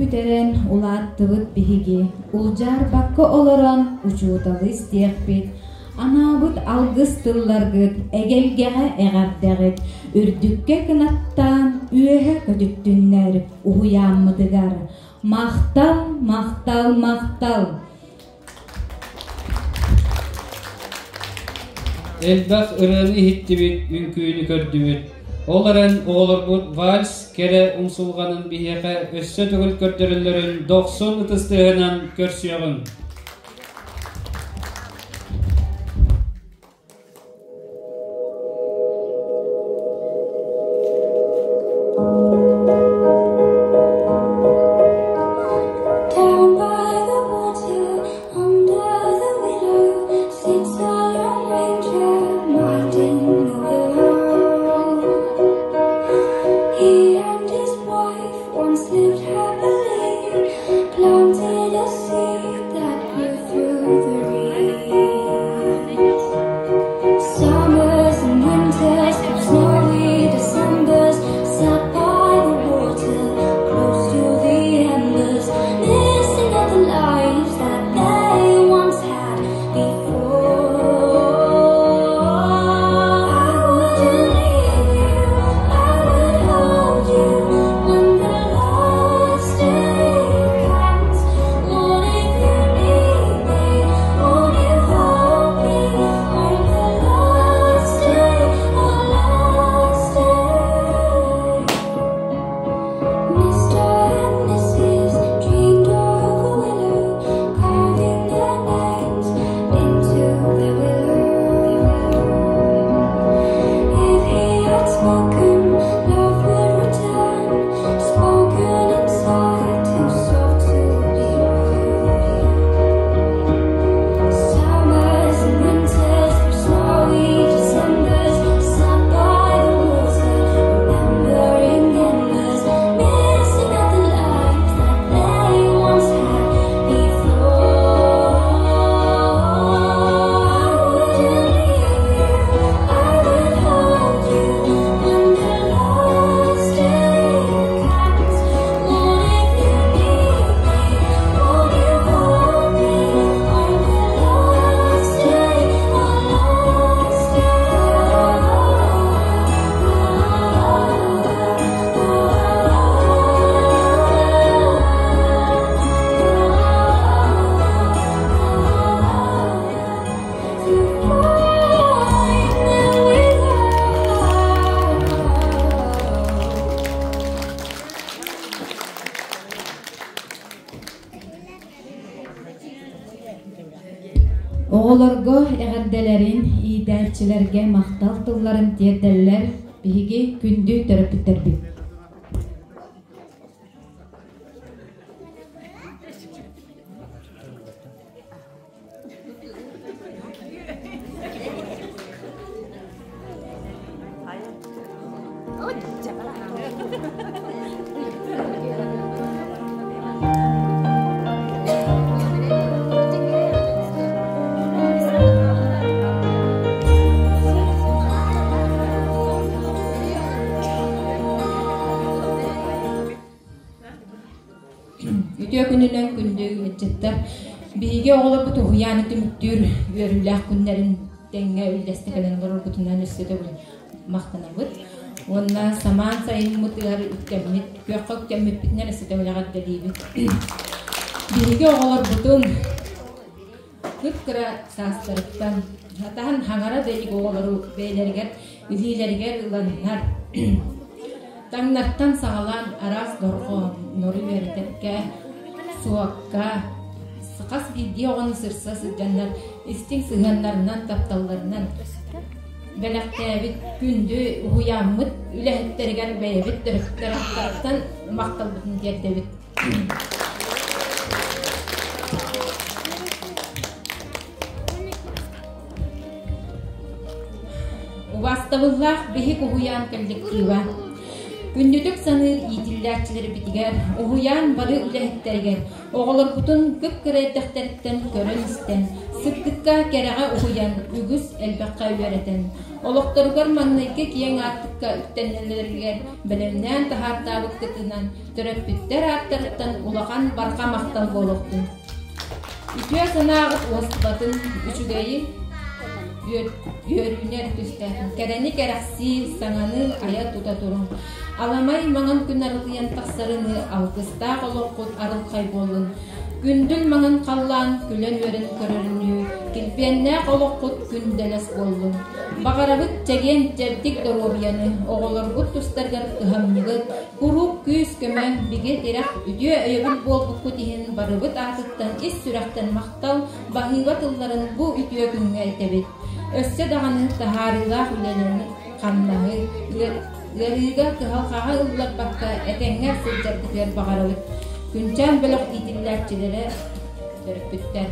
Speaker 1: бүтэрэн улааттыбыт биһиги, улдьаарбакка олорон учууталы истиэхпит, анаабыт алгыс тылларгыт эгэлгэҕэ эҕэрдэҕит, үрдүккэ кынаттаан үөһэ көтүттүннэр уһуйааммытыгар. Махтал, махтал, махтал!
Speaker 2: Элбэх ырыаны иһиттибит, үҥкүүнү көрдүбүт. Ол эрэн оҕолорбут вальс кэрэ умсулҕанын биһиэхэ өссө төгүл көрдөрөллөрүн дохсун ытыс тыаһынан көрсүөҕүҥ.
Speaker 8: Down by the water, under the willow, sits a lone ranger, minding the willow. He and his wife once lived happily, planted a seed that grew through the reeds. Summers and winters, snowy Decembers, sat by the water, close to the embers, missing out the lives that they once had before. I wouldn't leave you, I would hold you when the last day comes. What if you need me? Won't you hold me on the last day, the last day? Mr. and Mrs. dreamed of a willow, carving their names into the willow. If he had spoken, love would return, spoken inside, too soft to be heard. Summers and winters, snowy Decembers, sat by the water, remembering embers, missing out the lives that they once had before. I wouldn't leave you, I would hold you when the last day comes. What if you need me? Won't you hold me on the last day, the last day? To find the willow.
Speaker 1: Оҕолорго эҕэрдэлэрин, иитээччилэргэ махтал тылларын тиэрдэллэр биһиги күндү төрөппүттэрбит.
Speaker 10: Үтүө күнүнэн күндү ыччаттар. Биһиги оҕолорбут уһуйааны түмүктүүр үөрүүлээх күннэрин тэҥҥэ үллэстэ кэлэн олороргутунан өссө төгүл махтанабыт. Уонна самаан сайыммытыгар үктэммит, күөххэ үктэммиппитинэн өссө төгүл эҕэрдэлиибит. Биһиги оҕолорбутун кып-кыра саастарыттан атаһын хаҥара да илик оҕолору бэйэлэригэр илиилэригэр ыланнар таҥнартан саҕалаан араас дорҕооннору үөрэтэргэ, суокка, хас биирдии оҕону сырса сылдьаннар истиҥ сыһыаннарынан, тапталларынан бэлэхтээбит күндү уһуйааммыт үлэһиттэригэр бэйэбит төрөппүттэр махталбытын тиэрдэбит. Убаастабыллаах биһик уһуйаан коллектива. Күндүтүк саныыр иитиллээччилэрбитигэр, уһуйаан бары үлэһиттэригэр, оҕолорбутун кып-кыра эрдэхтэриттэн көрөн-истэн, Сырдыкка кэрэҕэ уһуйан, үгүс элбэххэ үөрэтэн, олохторугар маҥнайгы киэҥ аартыкка үктэнэллэригэр бэлэмнээн таһаартаабыккытынан төрөппүттэр ааттарыттан улахан барҕа махтал буолуохтун. Үтүө санааҕыт уостубатын, үчүгэйи үөрүүнү түстээтин, кэрэни кэрэхсии, саҥаны айа тута туруҥ. Аламай маҥан күн арылыйан тахсарыныы алгыстаах олоххут арылхай буоллун. Күндүл маҥан халлаан күлэн-үөрэн көрөрүнүү, килбиэннээх олоххут күндэлэс буоллун. Баҕарабыт чэгиэн чэбдик доруобуйаны, оҕолоргут тустарыгар кыһамньыгыт, куруук күүс-көмө, бигэ тирэх, үтүө өйөбүл буолбуккут иһин барыбыт аатыттан ис сүрэхтэн махтал, баһыыба тылларын бу үтүө күҥҥэ этэбит. Өссө даҕаны таһаарыылаах үлэлэри, хамнаһы, ыарыыга, кыһалҕаҕа ылларбакка этэҥҥэ сылдьаргытыгар баҕарабыт. Күнчээн бөлөх иитиллээччилэрэ төрөппүттэр.